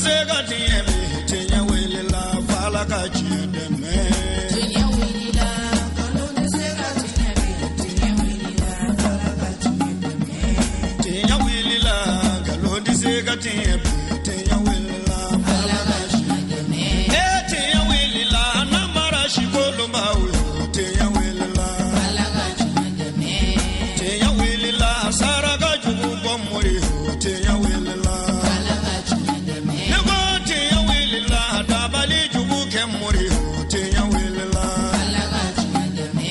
se ka tiɲɛ bi, tiɲɛ wulila f'Ala ka tiɲɛ dɛmɛ. Tiɲɛ wulila, nkalon tɛ se ka tiɲɛ bi, tiɲɛ wulila f'Ala ka tiɲɛ dɛmɛ. Tiɲɛ wulila, nkalon tɛ se ka tiɲɛ bi, tiɲɛ wulila f'Ala ka tiɲɛ dɛmɛ. E tiɲɛ wulila, namara sikolonbaw yo, tiɲɛ wulila. Ala ka tiɲɛ dɛmɛ. Tiɲɛ wulila, saraka jugu bɔ mori yo, tiɲɛ wulila. Ala ka tiɲɛ dɛmɛ. Ne ko tiɲɛ wulila, dabali jugu kɛ mori yo, tiɲɛ wulila. Ala ka tiɲɛ dɛmɛ.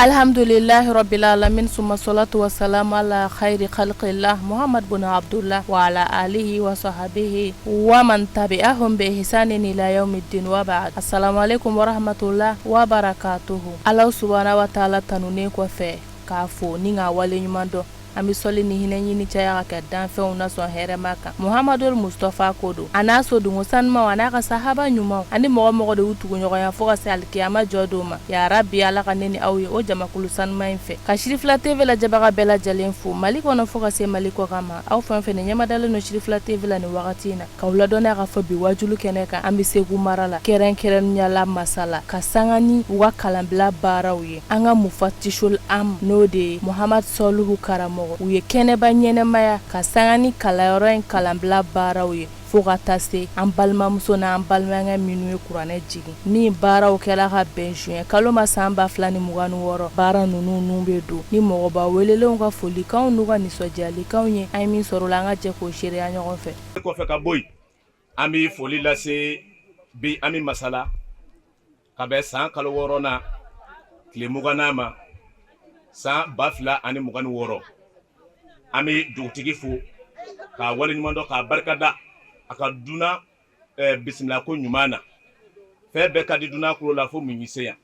Alhamdulillahi rabbil alamin, summa salatu wa salamu ala khairi khalqillah Muhammad bin Abdullah wa ala alihi wa sahbihi wa man tabi'ahum bi ihsanin ila yawmiddin wa ba'd. Assalamu alaikum wa rahmatullah wa barakatuhu. Ala subhanahu wa ta'ala tanunen kɔfɛ k'a fo ni k'a wale ɲuman dɔn, an bɛ sɔli ni hinɛ ɲini caya ka kɛ danfɛnw na sɔn hɛrɛma kan, Muhamadul Mustafa ko don, a n'a sodenko sanumaw, a n'a ka sahaba ɲumanw, ani mɔgɔ mɔgɔ de y'u tuguɲɔgɔnya fo ka se alikiyama jɔ don ma. Ya rabi, Ala ka ne ni aw ye o jamakulu sanuman in fɛ. Ka Sirifila TV lajɛbaga bɛɛ lajɛlen fo Mali kɔnɔ fo ka se Mali kɔkan ma, aw fɛn fɛn ni ɲɛmadalen don Sirifila TV la nin wagati in na, k'aw ladɔnniya k'a fɔ bi wajulu kɛnɛ kan, an bɛ Segu mara la, kɛrɛnkɛrɛnnenya la Masala, ka sanga ni u ka kalanbila baaraw ye. An ka mufatishul am, n'o de ye Muhamad Sɔlihu karamɔgɔ, u ye kɛnɛba ɲɛnɛmaya ka sanga ni kalanyɔrɔ in kalanbila baaraw ye, fo ka taa se an balimamuso n'an balimakɛ minnu ye kuranɛ jigin, min baaraw kɛra ka bɛn juin kalo ma san 2026. Baara ninnu n'u bɛ don ni mɔgɔba welelenw ka folikanw n'u ka nisɔndiyalikanw ye, an ye min sɔrɔ o la, an ka jɛ k'o seereya ɲɔgɔn fɛ. Kɔfɛ ka bɔ yen, an bɛ foli lase bi, an bɛ Masala ka bɛn san kalo wɔɔrɔnan tile 20nan ma, san 2026. An bɛ dugutigi fo k'a waleɲuman dɔn, k'a barikada a ka dunan bisimila ko ɲuman na. Fɛn bɛɛ ka di dunan kulo la fo mun y'i se yan.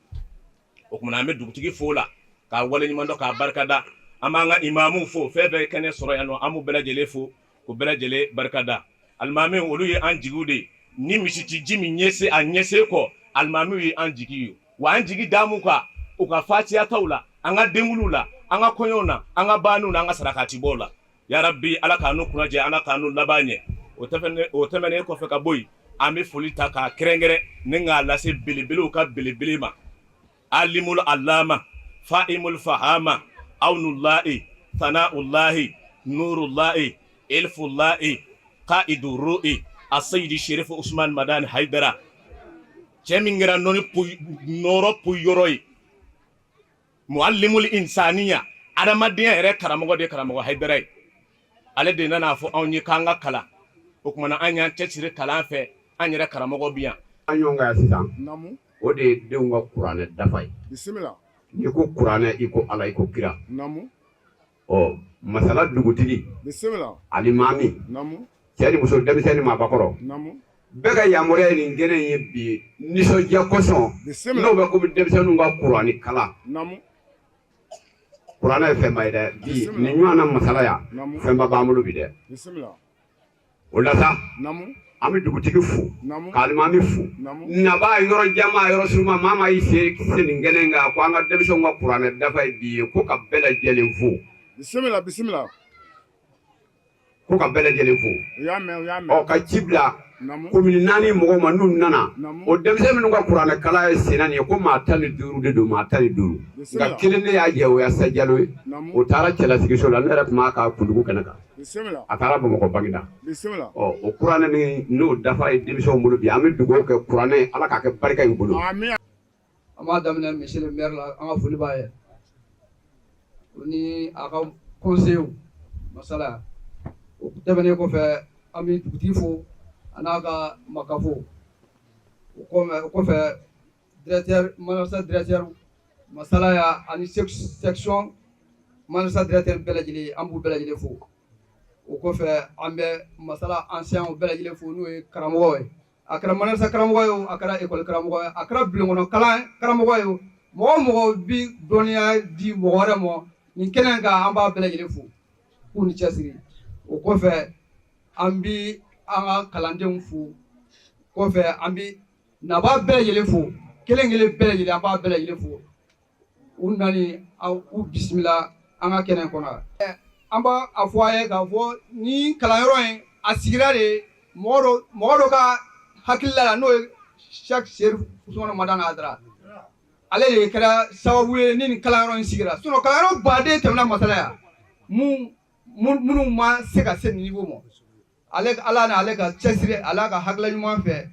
O kumana an bɛ dugutigi fo la k'a waleɲuman dɔn, k'a barikada. An b'an ka imamuw fo, fɛn bɛɛ kɛnɛ sɔrɔ yan nɔ, an b'u bɛɛ lajɛlen fo k'u bɛɛ lajɛlen barikada. Alimamiw, olu ye an jigiw de ye. Ni misi ti ji min ɲɛse a ɲɛse kɔ, alimamiw ye an jigi ye. Wa an jigi damu kan u ka fatiyataw la, an ka denkuliw la, an ka kɔɲɔw na, an ka banniw na, an ka sarakatibɔw la. Yarabi, Ala k'an n'u kunna jɛ, Ala k'an n'u laban ɲɛ. O tɛmɛnen kɔfɛ ka bɔ yen, an bɛ foli ta k'a kɛrɛnkɛrɛn ni k'a lase belebelew ka belebele ma, alimul alama fahimul fahama awnullahi sanaullahi nurullahi ilfullahi qaidu ru'i asayidi Sherifu Usman Madani Haidara, cɛ min kɛra nɔni nɔrɔ po yɔrɔ ye, muallimul insaniya, adamadenya yɛrɛ karamɔgɔ de ye karamɔgɔ Haidara ye. Ale de nana fɔ anw ye k'an ka kalan. O kumana an y'an cɛsiri kalan fɛ, an yɛrɛ karamɔgɔ bi yan. An ɲɔgɔn kan sisan, o de ye denw ka kuranɛ dafa ye. Bisimila. N'i ko kuranɛ, i ko Ala, i ko kira. Ɔ Masala dugutigi, Bisimila. Alimami, cɛ ni muso, denmisɛn ni maabakɔrɔ, bɛɛ ka yamaruya ye nin kɛnɛ in ye bi nisɔndiya kosɔn. Bisimila. N'o bɛ komi denmisɛnninw ka kuranɛ kalan. Kuranɛ ye fɛnba ye dɛ bi. Bisimila. Nin ɲɔgɔn na Masala yan, fɛnba b'an bolo bi dɛ. Bisimila. O la sa, an bɛ dugutigi fo, k'alimami fo, nabaa yɔrɔ jama yɔrɔ suruma, maa maa y'i se se nin kɛnɛ in kan ko an ka denmisɛnw ka kuranɛ dafa ye bi ye, ko ka bɛɛ lajɛlen fo. Bisimila, bisimila. Ko ka bɛɛ lajɛlen fo. U y'a mɛn, u y'a Ɔ mɛn. ka ci bila komini naani mɔgɔw ma n'u nana, o denmisɛn minnu ka kuranɛ kalan ye senna nin ye, ko maa 15 de don, maa 15. Nka kelen de y'a jɛ, o ya Jalo ye. O taara cɛlasigiso la, ne yɛrɛ tun b'a ka kundugu kɛnɛ kan. A taara Bamakɔ Baginda. Ɔ o kuranɛ min n'o dafa ye denmisɛnw bolo bi, an bɛ dugawu kɛ kuranɛ, Ala k'a kɛ barika y'u bolo. Ami. An b'a daminɛ monsieur le maire la, an ka foli b'a ye, o ni a ka conseillers Masala. O tɛmɛnen kɔfɛ, an bɛ dugutigi fo, a n'a ka makafo. O kɔfɛ, directeur madrasa, directeur Masala ya ani section madrasa directeur bɛɛ lajɛlen, an b'u bɛɛ lajɛlen fo. O kɔfɛ, an bɛ Masala enseignants bɛɛ lajɛlen fo, n'o ye karamɔgɔw ye, a kɛra madrasa karamɔgɔ ye o, a kɛra école karamɔgɔ ye, a kɛra bulonkɔnɔ kalan karamɔgɔ ye o, mɔgɔ o mɔgɔ bi dɔnniya di mɔgɔ wɛrɛ ma nin kɛnɛ in kan, an b'a bɛɛ lajɛlen fo k'u ni cɛsiri. O kɔfɛ, an bi an ka kalandenw fo. Kɔfɛ, an bi nabaa bɛɛ lajɛlen fo, kelen kelen bɛɛ lajɛlen, an b'a bɛɛ lajɛlen fo. U nani u bisimila an ka kɛnɛ kɔnɔ. An b'a a fɔ a ye k'a fɔ ni kalanyɔrɔ in a sigira de. mɔgɔ dɔ ka hakilila la, n'o ye Cheikh Serif Usumani Madani Hayidara, ale de kɛra sababu ye ni nin kalanyɔrɔ in sigira. Sinon kalanyɔrɔ baden tɛmɛna Masala yan, minnu ma se ka se nin niveau ma. Ale Ala ni ale ka cɛsiri, ala ka hakilila ɲuman fɛ,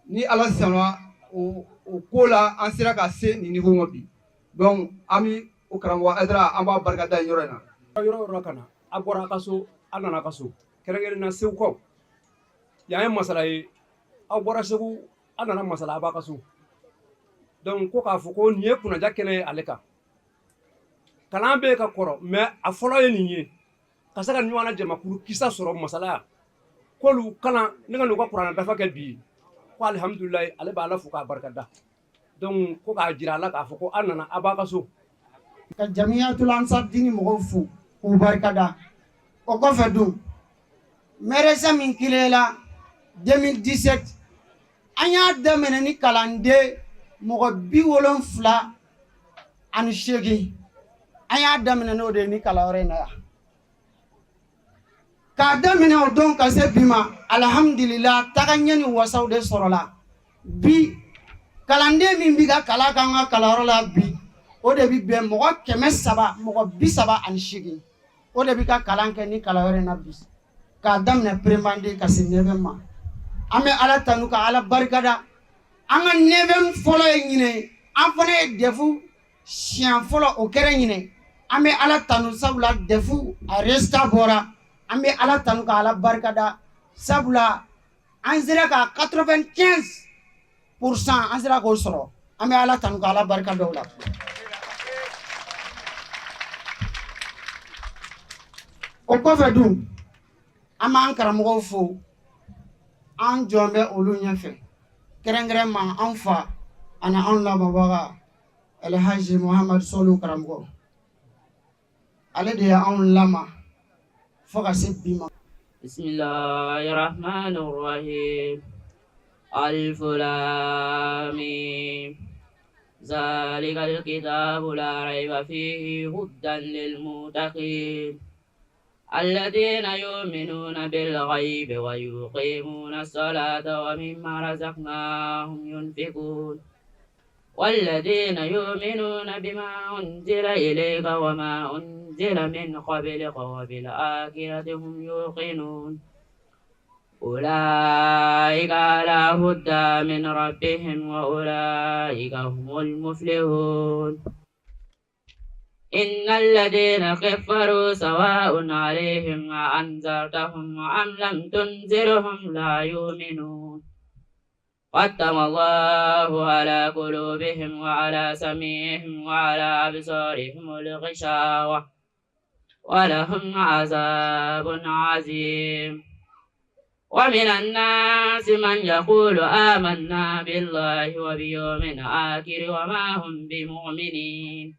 ni Ala sɔnna o ko la, an sera ka se nin niveau ma bi. Donc an bɛ o karamɔgɔ Hayidara, an b'a barika da nin yɔrɔ in na. Yɔrɔ yɔrɔ ka na, a bɔra a ka so, a nana a ka so, kɛrɛnkɛrɛnnen na Segukaw. Yan ye Masala ye, aw bɔra Segu, a nana Masala, a b'a ka so. Donc ko k'a fɔ ko nin ye kunnaja kɛnɛ ye ale kan. Kalan bɛ ka kɔrɔ, mais a fɔlɔ ye nin ye, ka se ka ɲɔgɔn na jamakulu kisa sɔrɔ Masala yan, k'olu kalan ne ka n'u ka kuranɛ dafa kɛ bi, ko alihamudulilayi, ale b'a fo k'a barikada. Donc ko k'a jira a la k'a fɔ ko a nana a b'a ka so. Ka Jamiyatul Ansar Dini mɔgɔw fo k'u barikada. O kɔfɛ dun, mɛrɛsɛ min créé 2017, an y'a daminɛ ni kalanden mɔgɔ 78, an y'a daminɛ n'o de ye ni kalanyɔrɔ in na yan. K'a daminɛ o don ka se bi ma, alihamudulila, taga ɲɛ ni wasaw de sɔrɔla. Bi kalanden min bɛ ka kalan k'an ka kalanyɔrɔ la bi, o de bɛ bɛn mɔgɔ 300, mɔgɔ 38, o de bɛ ka kalan kɛ ni kalanyɔrɔ in na bi, k'a daminɛ première ka se neuvième ma. An bɛ Ala tanu ka Ala barikada. An ka neuvième fɔlɔ ye ɲinɛ, an fana ye DEF siɲɛ fɔlɔ, o kɛra ɲinɛ. An bɛ Ala tanu sabula DEF a résultat bɔra. An bɛ Ala tanu ka Ala barikada sabula an sera ka 95%, an sera k'o sɔrɔ. An bɛ Ala tanu ka Ala barikada o la. O kɔfɛ dun, an b'an karamɔgɔw fo, an jɔn bɛ olu ɲɛfɛ, kɛrɛnkɛrɛn ma an fa ani anw lamɔbaga Alhaji Muhamadu Sɔlu karamɔgɔ, ale de ye anw lama fo ka se bi ma. Bismillahirrahmanirrahim. Alif lam mim. Zalikal kitabu la rayba fihi hudan lil muttaqin. الذين يؤمنون بالغيب ويقيمون الصلاة ومما رزقناهم ينفقون والذين يؤمنون بما أنزل إليك وما أنزل من قبلك وبالآخرة هم يوقنون أولئك على هدى من ربهم وأولئك هم المفلحون إن الذين كفروا سواء عليهم أأنذرتهم أم لم تنذرهم لا يؤمنون ختم الله على قلوبهم وعلى سمعهم وعلى أبصارهم الغشاوة ولهم عذاب عظيم ومن الناس من يقول آمنا بالله وبيوم الآخر وما هم بمؤمنين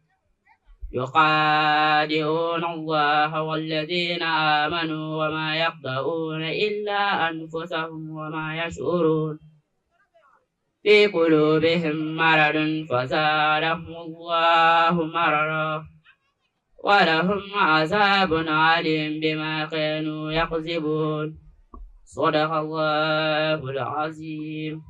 يخادعون الله والذين آمنوا وما يخدعون إلا أنفسهم وما يشعرون في قلوبهم مرض فزادهم الله مرضا ولهم عذاب أليم بما كانوا يكذبون صدق الله العظيم.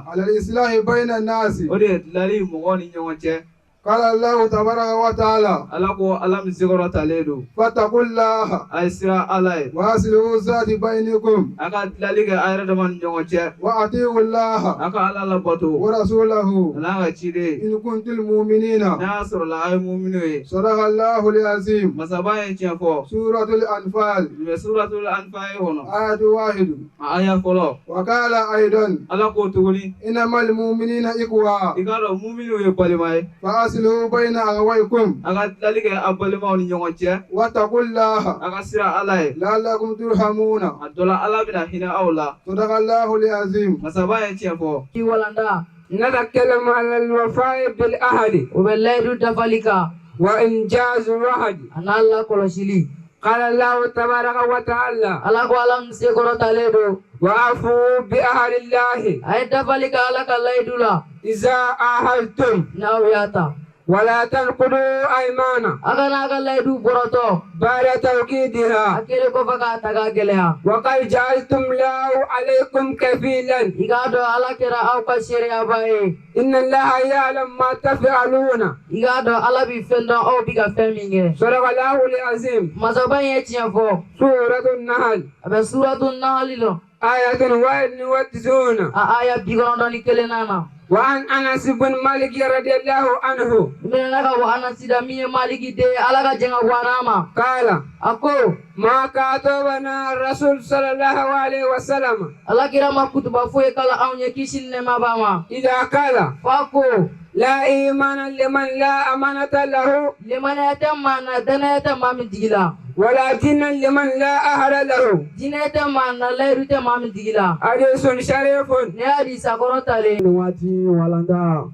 على الإصلاح بين الناس. O de ye dilali mɔgɔw ni ɲɔgɔn cɛ. قال الله تبارك وتعالى. Ala ko, Ala min sekɔrɔ talen don. فاتقوا الله. A ye siran Ala ye. وأصلحوا ذات بينكم. A ka dilali kɛ a yɛrɛ dama ni ɲɔgɔn cɛ. وأطيعوا الله. A ka Ala labato. ورسوله. A n'a ka ciden. إن كنتم مؤمنين. N'a y'a sɔrɔla a ye muminu ye. صدق الله العظيم. Masaba ye tiɲɛ fɔ. سورة الأنفال. Nin bɛ suratul Anfal kɔnɔ. آية 1. A aya fɔlɔ. وقال أيضا. Ala ko tuguni. إنما المؤمنين إخوة. I k'a dɔn muminu ye balima ye. فأصلحوا بين أخويكم. A ka dilali kɛ a balimaw ni ɲɔgɔn cɛ. واتقوا الله. A ka siran Ala ye. لعلكم ترحمون. A dɔ la Ala bɛna hinɛ aw la. صدق الله العظيم. Masaba ye tiɲɛ fɔ. Walanda. نتكلم على الوفاء بالعهد. O bɛ layidu dafali kan. وإنجاز الوعد. A n'a lakɔlɔsili. قال الله تبارك وتعالى. Ala ko, Ala min sekɔrɔtalen don. وأوفوا بعهد الله. A ye dafali kɛ Ala ka layidu la. إذا عاهدتم. N'aw y'a ta. ولا تنقضوا أيمانا. A kana a ka layidu bɔrɔtɔ. بعد توكيدها. A kɛlen kɔfɛ k'a ta k'a gɛlɛya. وقد جعلتم الله عليكم كفيلا. I k'a dɔn Ala kɛra aw ka seereyaba ye. إن الله يعلم ما تفعلون. I k'a dɔn Ala bi fɛn dɔn aw bi ka fɛn min kɛ. صدق الله العظيم. Masaba in ye tiɲɛ fɔ. سورة النحل. A bɛ suratu nahali lɔ. آية 91. A aya 91 na. وعن أنس بن مالك رضي الله عنه. Minɛna ka bɔ Anasi da min ye Maliki den ye Ala ka jɛn ka bɔ a n'a ma. قال. A ko. ما كاتبنا الرسول صلى الله عليه وسلم. Ala kira ma kutuba foyi kala anw ye kisi ni nɛɛma b'a ma. إذا قال. F'a ko. لا إيمان لمن لا أمانة له. Limaniya tɛ maa na danaya tɛ maa min jigi la. ولا دين لمن لا أهل له. Diinɛ tɛ maa na layidu tɛ maa min jigi la. حديث شريف. Ne y'a di sakɔrɔ talen. Nin waati walanda.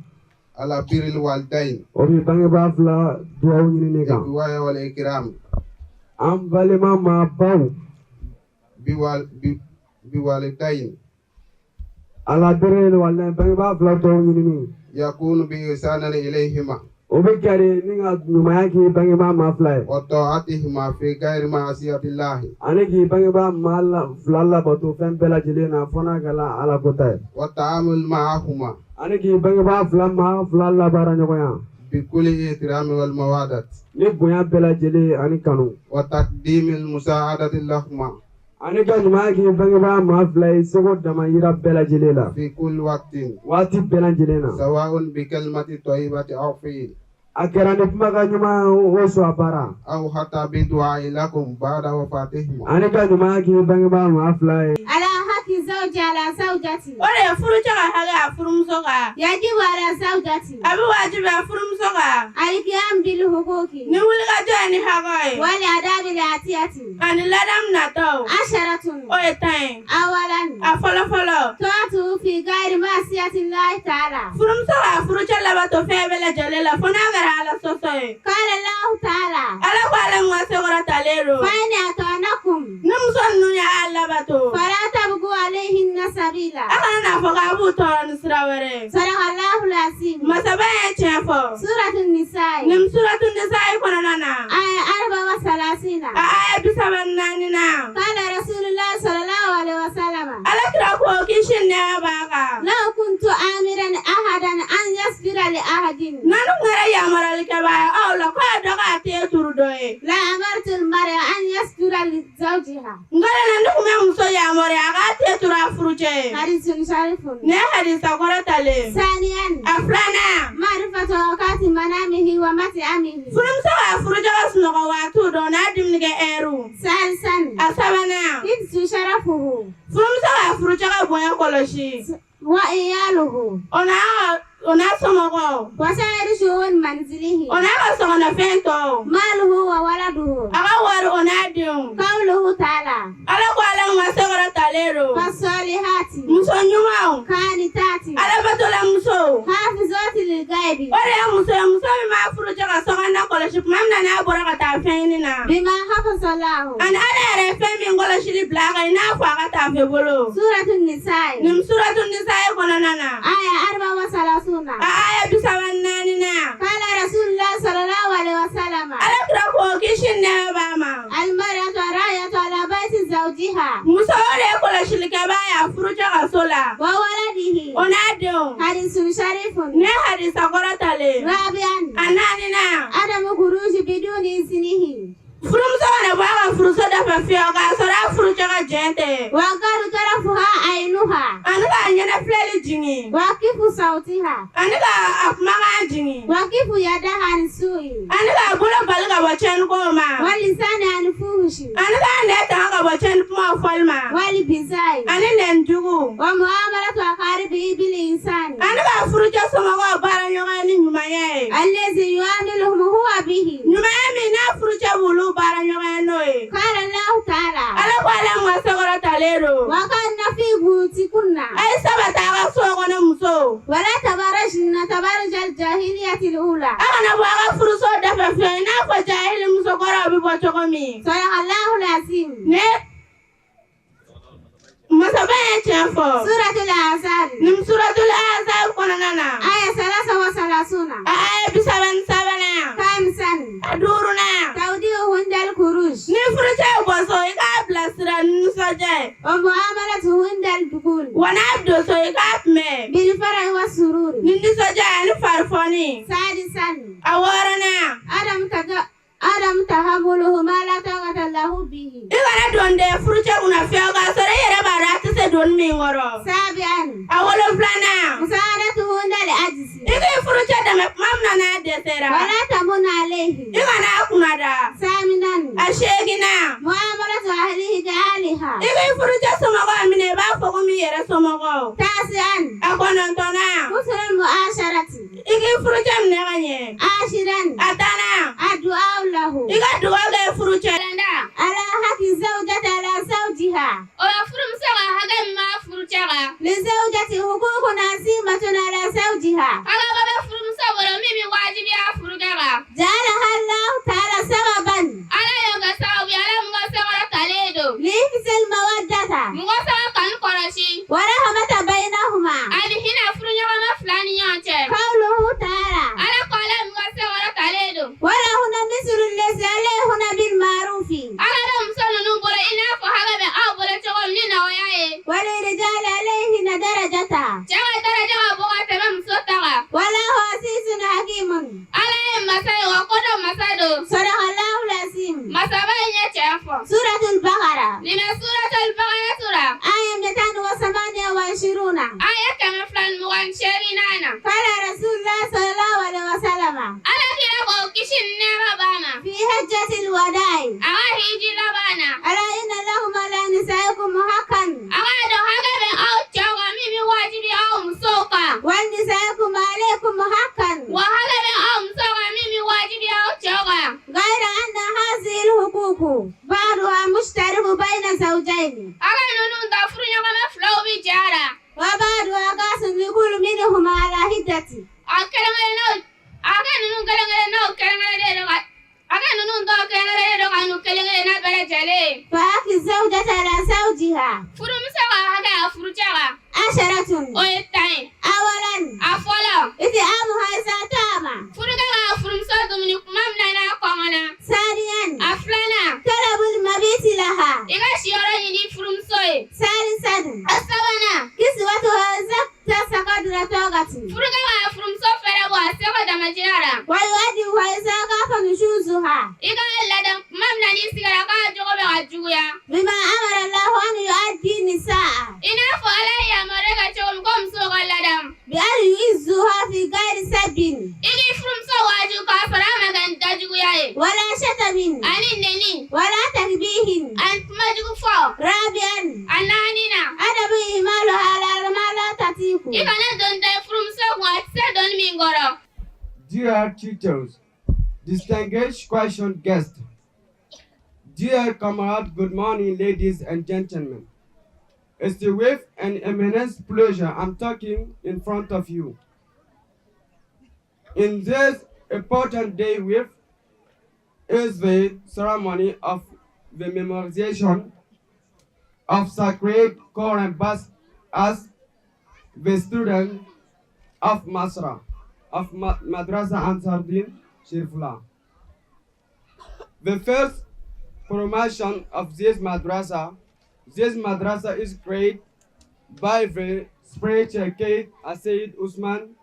على بر الوالدين. O bɛ bangebaa fila duwawu ɲinini kan. بالرعاية والإكرام. An balima maabaw. بوالدين. على بر الوالدين bangebaa fila duwawu ɲinini. يكون بإحسان إليهما. O bɛ kɛ de ni ka ɲumanya k'i bangebaa maa fila ye. وطاعتهما في غير معصية الله. Ani k'i bangebaa maa la fila labato fɛn bɛɛ lajɛlen na fo n'a kɛra Ala ko ta ye. والتعامل معهما. Ani k'i bangebaa fila maa fila labaara ɲɔgɔn ya. بكل احترام والمودة. Ni bonya bɛɛ lajɛlen ani kanu. وتقديم المساعدة لهما. Ani ka ɲumanya k'i bangebaa maa fila ye seko damayira bɛɛ lajɛlen la. في كل وقت. Waati bɛɛ lajɛlen na. سواء بكلمة طيبة أو فعل. A kɛra ni kumakan ɲuman o sɔn a baara. أو حتى بدعاء لكم بعد وفاتهما. Ani ka ɲumanya k'i bangebaa maa fila ye. على حق الزوج على زوجته. O de ye furucɛ ka hakɛ a furumuso kan. يجب على زوجته. A bɛ wajibiya furumuso kan. القيام بالحقوق. Ni wulikajɔ ye ni hakɛ ye. والآداب الآتية. Ani ladamu nataw. 10. O ye 10 ye. أولا. A fɔlɔ fɔlɔ. طاعته في غير معصية الله تعالى. Furumuso k'a furucɛ labato fɛn bɛɛ lajɛlen la fo n'a kɛra Ala sɔsɔ ye. قال الله تعالى. Ala ko ale ŋa sekɔrɔtalen don. فإن أطعنكم. Ni muso ninnu y'a labato. فلا تبغوا عليهن سبيلا. A kana n'a fɔ k'a b'u tɔɔrɔ ni sira wɛrɛ ye. صدق الله العظيم. Masaba ye tiɲɛ fɔ. سورة النساء. Nin suratu nisa'i kɔnɔna na. آية 34. A aya 34 na. قال رسول الله صلى الله عليه وسلم. Ala kira ko kisi ni nɛɛma b'a kan. لو كنت آمرا أحدا أن يصبر لأحد. N'an tun kɛra yamaruyalikɛbaa ye aw la k'a dɔ k'a te turu dɔ ye. لأمرت المرأة أن يصبر لزوجها. N kɛlen na ne tun bɛ muso yamaruya a k'a te turu a furucɛ ye. حديث شريف. Nin ye hadisa kɔrɔ talen. ثانيا. A filanan. معرفة أوقات منامه ومطعمه. Furumuso k'a furucɛ ka sunɔgɔ waatiw dɔn n'a dumunikɛ ɛriw. ثالثا. A sabanan. حفظ شرفه. Furumuso k'a furucɛ ka bonya kɔlɔsi. وإياله. O n'a somɔgɔw. وسائر شؤون منزله. O n'a ka sokɔnɔfɛn tɔw. ماله وولده. A ka wari o n'a denw. قوله تعالى. Ala ko ale ŋa sekɔrɔtalen don. فالصالحات. Muso ɲumanw. قانتات. Alabatola musow. حافظات للغيب. O de ye muso ye muso min b'a furucɛ ka sokɔnɔna kɔlɔsi tuma min na n'a bɔra ka taa fɛn ɲini na. بما حفظ الله. Ani Ala yɛrɛ ye fɛn min kɔlɔsili bila a kan i n'a fɔ a ka taafe bolo. سورة النساء. Nin suratu nisa'i kɔnɔna na. آية 34. A aya 34 na. قال رسول الله صلى الله عليه وسلم. Ala kira ko kisi ni nɛɛma b'a ma. المرأة راعية على بيت زوجها. Muso o de ye kɔlɔsilikɛbaa ye a furucɛ ka so la. وولده. O n'a denw. حديث شريف. Nin ye hadisa kɔrɔ talen. رابعا. A naaninan. عدم خروج بدون إذنه. Furumuso kana bɔ a ka furuso dafɛ fiyewu k'a sɔrɔ a furucɛ ka jɛn tɛ. وقد طرفها عينها. Ani k'a ɲɛnafilɛli jigin. وكف صوتها. Ani ka a kumakan jigin. وكف يدها عن السوء. Ani k'a bolo bali ka bɔ tiɲɛnikow ma. واللسان عن الفحش. Ani k'a nɛ tanga ka bɔ tiɲɛni kumaw fɔli ma. والبذاء. Ani nɛnijugu. ومعاملة أقاربه بالإنسان. Ani k'a furucɛ somɔgɔw baara ɲɔgɔn ye ni ɲumanya ye. الذي يعاملهم هو به. Ɲumanya min n'a furucɛ b'olu baara ɲɔgɔn ye n'o ye. قال الله تعالى. Ala ko ale ŋa sekɔrɔtalen don. وقرن في بيوتكن. A ye sabati a ka so kɔnɔ musow. ولا تبرجن تبرج الجاهلية الأولى. A kana bɔ a ka furuso dafɛ fiyewu i n'a fɔ jahili musokɔrɔw bɛ bɔ cogo min. صدق الله العظيم. Ne Masaba ye tiɲɛ fɔ. Suratul Ahzab. Nin suratul Ahzab kɔnɔna na. Aya salasa wa salasuna. A aya 33nan. Khamsan. A duurunan. Tawdi'uhunna al-khuruj. Ni furucɛ ye bɔ so i k'a bilasira ni nisɔndiya ye. Wa mu'amalatuhunna al-dukhul. Wa n'a don so i k'a kunbɛn. Bil farahi wa sururi. Ni nisɔndiya ani farifoni. Sadisan. A wɔɔrɔnan. Adam tahammuluhu ma la taqata lahu bihi. I kana don dɛ furucɛ kunna fiyewu k'a sɔrɔ i yɛrɛ b'a dɔn a tɛ se donni min kɔrɔ. Sabi'an. A wolonfilanan. Musa'adatuhunna al-ajzi. I k'i furucɛ dɛmɛ tuma min na n'a dɛsɛra. Wala tamunna alayhi. I kana a kunna da. Saminan. A seeginnan. Mu'amalatu ahlihi ka ahliha. I k'i furucɛ somɔgɔw minɛ i b'a fɔ komi i yɛrɛ somɔgɔw. Tasi'an. A kɔnɔntɔnnan. Husnul mu'asharati. I k'i furucɛ minɛ ka ɲɛ. Ashiran. A tannan. Addu'a lahu. I ka dugawu kɛ furucɛ. Ala haki zawjati ala zawjiha. O la furumuso ka hakɛ min b'a furucɛ kan. Li zawjati huququn azimatun ala zawjiha. Hakɛba bɛ furumuso bolo min bɛ wajibiya furukɛ kan. Ja'alaha Allahu ta'ala sababan. Ala y'o kɛ sababu ye, Ala min ka sankɔrɔtalen don. Lihifzil mawaddata. Mɔgɔ saba kanu kɔlɔsi. Wa rahmata bainahuma. Ani hinɛ furuɲɔgɔnma fila ni ɲɔgɔn cɛ. Qawluhu ta'ala. Ala ko Ala min ka sankɔrɔtalen don. Walahunna mislu allazi alayhinna bil ma'rufi. Hakɛ bɛ muso ninnu bolo i n'a fɔ hakɛ bɛ aw bolo cogo min ni nɔgɔya ye. Walirijali alayhinna darajata. Cɛ ka daraja ka bon ka tɛmɛ muso ta kan. Wallahu azizun hakimun. Ala ye masa ye wa kodɔn masa don. Sadaqallahu al-azim. Masaba in ye tiɲɛ fɔ. Suratul Baqara. Nin bɛ suratul Baqara sura. Aya 228. Aya 228nan na. Qala Rasulullah sallallahu alaihi wasallam. Ala kira ko kisi ni nɛɛma b'a ma. Fi hajjatil wada'i. A ka hiji laban na. Ala inna lakum ala nisaikum haqqan. A k'a dɔn hakɛ bɛ aw cɛw kan min bɛ wajibi aw musow kan. Wa nisaikum alaykum haqqan. Wa hakɛ bɛ aw musow kan min bɛ wajibi aw cɛw kan. Ghayra anna hazihi al-huququ ba'duha mushtariku bayna zawjayn. Hakɛ ninnu ta furuɲɔgɔnma filaw bɛ jɛ a la. Wa ba'duha khasun li kulli minhuma ala hiddati. A kelen kelennaw hakɛ ninnu kelen kelennaw kelen kelen don ka hakɛ ninnu dɔw kelen kelen don ka n'u kelen kelenna bɛɛ lajɛlen. Fa haqqi zawjati ala zawjiha. Furumuso ka hakɛ a furucɛ kan. Asharatun. O ye 10 ye. Awalan. A fɔlɔ. It'amuha iza ta'ama. Furukɛ ka furumuso dumuni tuma min na n'a kɔngɔna. Saniyan. A filanan. Talabul mabiti laha. I ka siyɔrɔ ɲini furumuso ye. Salisan. A sabanan. Kiswatuha iza iktasa qadra taqati. Furukɛ ka furumuso fɛɛrɛ bɔ a seko damajira la. Wa yu'addibuha iza khafa nushuzuha. I ka ladan tuma min na n'i sigara k'a jogo bɛ ka juguya. Bima amara Allahu an yu'addi nisaa. I n'a fɔ Ala ye yamaruya kɛ cogo min ko musow ka ladamu. Bi an yu'izzuha fi ghairi sabbin. I k'i furumuso waaju k'a sɔrɔ a ma kɛ ni dajuguya ye. Wala shatamin. Ani neni. Wala takbihin. Ani kumajugu fɔ. Rabi'an. A naaninan. Adamu ihmaluha ala ma la tatiku. I kana doni da i furumuso kun a tɛ se doni min kɔrɔ. Dear teachers, distinguished question guests, dear comrades, good morning, ladies and gentlemen. It's with an immense pleasure I'm talking in front of you. In this important day with is the ceremony of the memorization of sacred Quran bas as the student of Masra, of Madrasa Ansardin Shirfula. The first promotion of this madrasa is created by the spiritual Kaid Sayyid Usman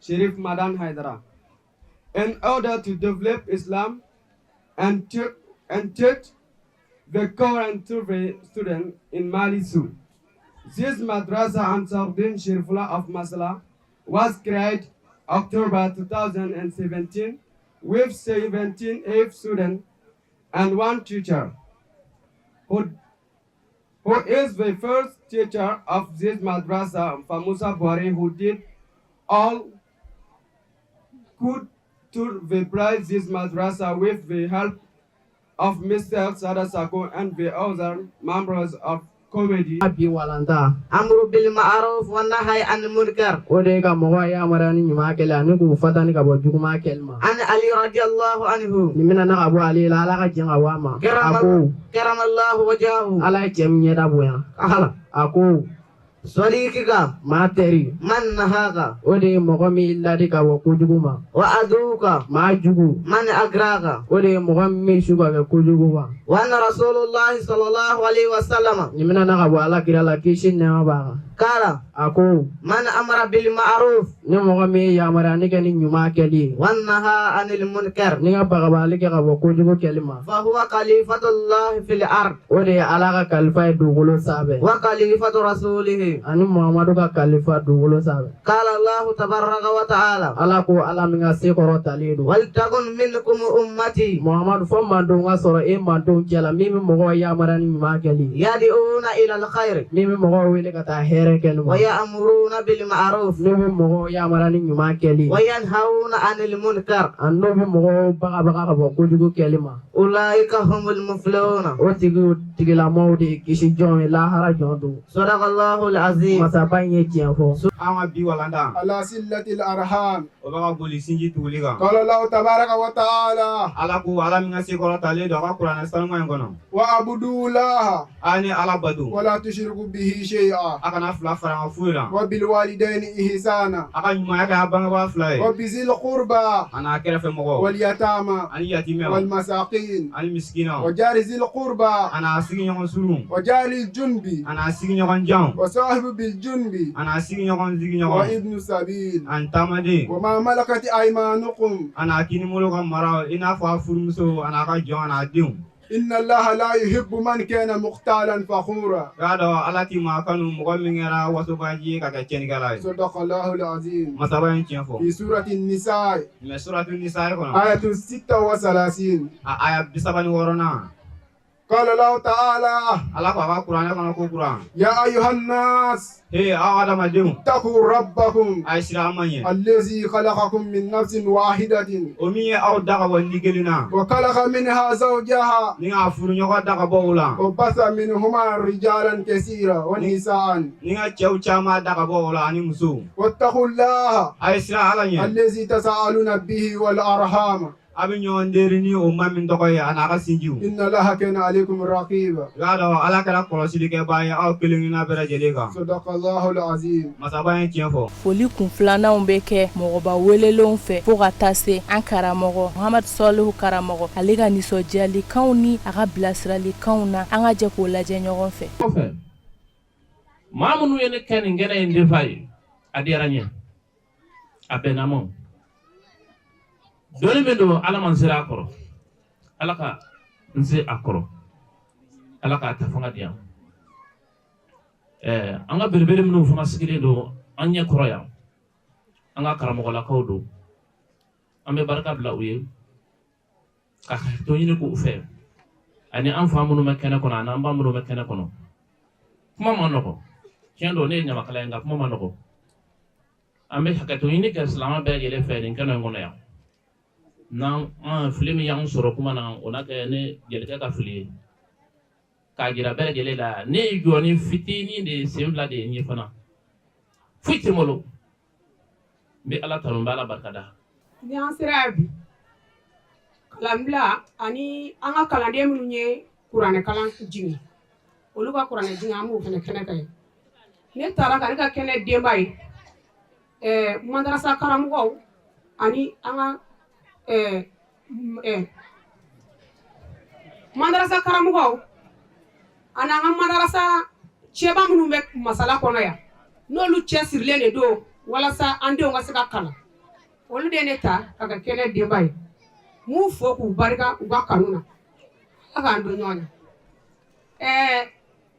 Sharif Madan Haidara in order to develop Islam and teach the Quran to the student in Mali Su. This madrasa Ansardin Shirfula of Masala was created October 2017 with 17 students and one teacher who is the first teacher of this madrasa, Famusa Buhari, who did all could to revive this madrasa with the help of Mr. Sada Sako and the other members of Comedy. Bi walanda. Amru bil ma'ruf wa nahyi anil munkar. O de ye ka mɔgɔw yamaruya ni ɲuman kɛli ani k'u fatani ka bɔ juguman kɛli ma. An Ali radiyallahu anhu. Nin bɛna na ka bɔ ale la, Ala ka jɛn ka bɔ a ma. A ko. Karamallahu wajahu. Ala ye cɛ min ɲɛda bonya. Ala. A ko. Sadiqika. Maa teri. Man nahaka. O de ye mɔgɔ min ladi ka bɔ kojugu ma. Wa aduka. Maa jugu. Man agraka. O de ye mɔgɔ min bɛ su ka kɛ kojugu ma. Wa anna Rasulullahi sallallahu alaihi wa sallam. Nin bɛna na ka bɔ Ala kira la, kisi ni nɛɛma b'a kan. Kala. A ko. Man amara bil ma'ruf. Ni mɔgɔ min ye yamaruya ni kɛ ni ɲuman kɛli ye. Wa naha anil munkar. Ni ka bagabagali kɛ ka bɔ kojugu kɛli ma. Fa huwa khalifatullah fil ard. O de ye Ala ka kalifa ye dugukolo sanfɛ. Wa khalifatu rasulihi. Ani Muhamadu ka kalifa dugukolo sanfɛ. Kala Allahu tabaraka wa ta'ala. Ala ko Ala min ka se kɔrɔ talen don. Wal takun minkum ummati. Muhamadu, fɔ mantonw ka sɔrɔ e mantonw cɛ la min bɛ mɔgɔw yamaruya ni ɲuman kɛli ye. Yad'una ila al khair. Min bɛ mɔgɔw wele ka taa hɛrɛ kɛli ma. Wa ya'muruna bil ma'ruf. N'u bɛ mɔgɔw yamaruya ni ɲuman kɛli ye. Wa yanhauna 'anil munkar. Ani n'u bɛ mɔgɔw bagabaga ka bɔ kojugu kɛli ma. Ulaika humul muflihuna. O tigiw tigilamɔgɔw de ye kisi jɔn ye, lahara jɔn don. Sadaqallahu al-azim. Masaba in ye tiɲɛ fɔ. An ka bi walanda. Ala sillatil arham. O bɛ ka boli sinji tuguli kan. Qala Allahu tabaraka wa ta'ala. Ala ko Ala min ka se kɔrɔ talen don a ka kuranɛ sanuman in kɔnɔ. Wa abudullaha. A ni Ala bato. Wala tushriku bihi shay'a. A kana fila fara an ka foyi la. Wa bil walidayni ihsana. A ka ɲumanya kɛ a bangebaa fila ye. Wa bizil qurba. A n'a kɛrɛfɛ mɔgɔw. Wal yatama. Ani yatimɛw. Wal masakin. Ani misikinaw. Wa jari zil qurba. A n'a sigiɲɔgɔn surun. Wa jari junbi. A n'a sigiɲɔgɔn janw. Wa sahibu bil junbi. A n'a sigiɲɔgɔn sigiɲɔgɔn. Wa ibnu sabil. Ani taamaden. Wa ma malakat aymanukum. A n'a kinibolo ka mara i n'a fɔ a furumuso a n'a ka jɔn a n'a denw. Inna Allaha la yuhibbu man kana mukhtalan fakhura. I b'a dɔn Ala ti maa kanu mɔgɔ min kɛra wasobaji ye ka kɛ tiɲɛnikɛla ye. Sadaqallahu al-azim. Masaba in tiɲɛ fɔ. Fi surati an-nisa. Nin bɛ suratu nisa kɔnɔ. Ayatu 36. A aya 36nan. Qala Allahu ta'ala. Ala ko a ka kuranɛ kɔnɔ ko kuran. Ya ayyuhan nas. Ee aw adamadenw. Ittaqu rabbakum. A ye siran an ma ɲɛ. Allazi khalaqakum min nafsin wahidatin. O min ye aw da ka bɔ ni kelen na. Wa khalaqa minha zawjaha. Ni k'a furuɲɔgɔn da ka bɔ o la. Wa batha minhuma rijalan kaseera wa nisaan. Ni ka cɛw caman da ka bɔ o la ani musow. Wattaqullaha. A ye siran Ala ɲɛ. Allazi tasaaluna bihi wal arham. A bɛ ɲɔgɔn deri ni o ma min tɔgɔ ye a n'a ka sinjiw. Inna Allaha kana alaykum raqiba. I b'a dɔn Ala kɛra kɔlɔsilikɛbaa ye aw kelen kelenna bɛɛ lajɛlen kan. Sadaqallahu al-azim. Masaba ye tiɲɛ fɔ. Foli kun filananw bɛ kɛ mɔgɔba welelenw fɛ fo ka taa se an karamɔgɔ Muhamadu Sɔlihu karamɔgɔ, ale ka nisɔndiyalikanw ni a ka bilasiralikanw na, an ka jɛ k'o lajɛ ɲɔgɔn fɛ. Kɔfɛ, maa minnu ye ne kɛ nin kɛnɛ in denfa ye, a diyara n ye, a bɛnna ma. Doni min don, Ala man sera a kɔrɔ, Ala ka n se a kɔrɔ, Ala k'a ta fanga di yan. An ka belebele minnu fana sigilen don an ɲɛ kɔrɔ yan, an ka karamɔgɔlakaw don, an bɛ barika bila u ye ka hakɛto ɲini k'u fɛ, ani an fa minnu bɛ kɛnɛ kɔnɔ ani an ba minnu bɛ kɛnɛ kɔnɔ. Kuma ma nɔgɔ, tiɲɛ don, ne ye ɲamakala ye, nka kuma ma nɔgɔ. An bɛ hakɛto ɲini kɛ silamɛ bɛɛ lajɛlen fɛ nin kɛnɛ in kɔnɔ yan. N'an an fili min y'an sɔrɔ kuma na, o n'a kɛ ne jelikɛ ka fili ye k'a jira bɛɛ lajɛlen la, ne ye jɔni fitinin de ye, sen fila de ye n ye fana, foyi tɛ n bolo. N bɛ Ala tanu, n bɛ Ala barikada. Ni an sera yan bi, kalanbila ani an ka kalanden minnu ye kuranɛ kalan jigin, olu ka kuranɛ jigin, an b'o fana kɛnɛ kan yen. Ne taara ka ne ka kɛnɛ denba ye, madarasa karamɔgɔw ani an ka madarasa karamɔgɔw ani an ka madarasa cɛba minnu bɛ masala kɔnɔ yan, n'olu cɛsirilen de don walasa an denw ka se ka kalan, olu de ye ne ta ka kɛ kɛnɛ denba ye. N b'u fo k'u barika u ka kanu na, Ala k'an don ɲɔgɔn na.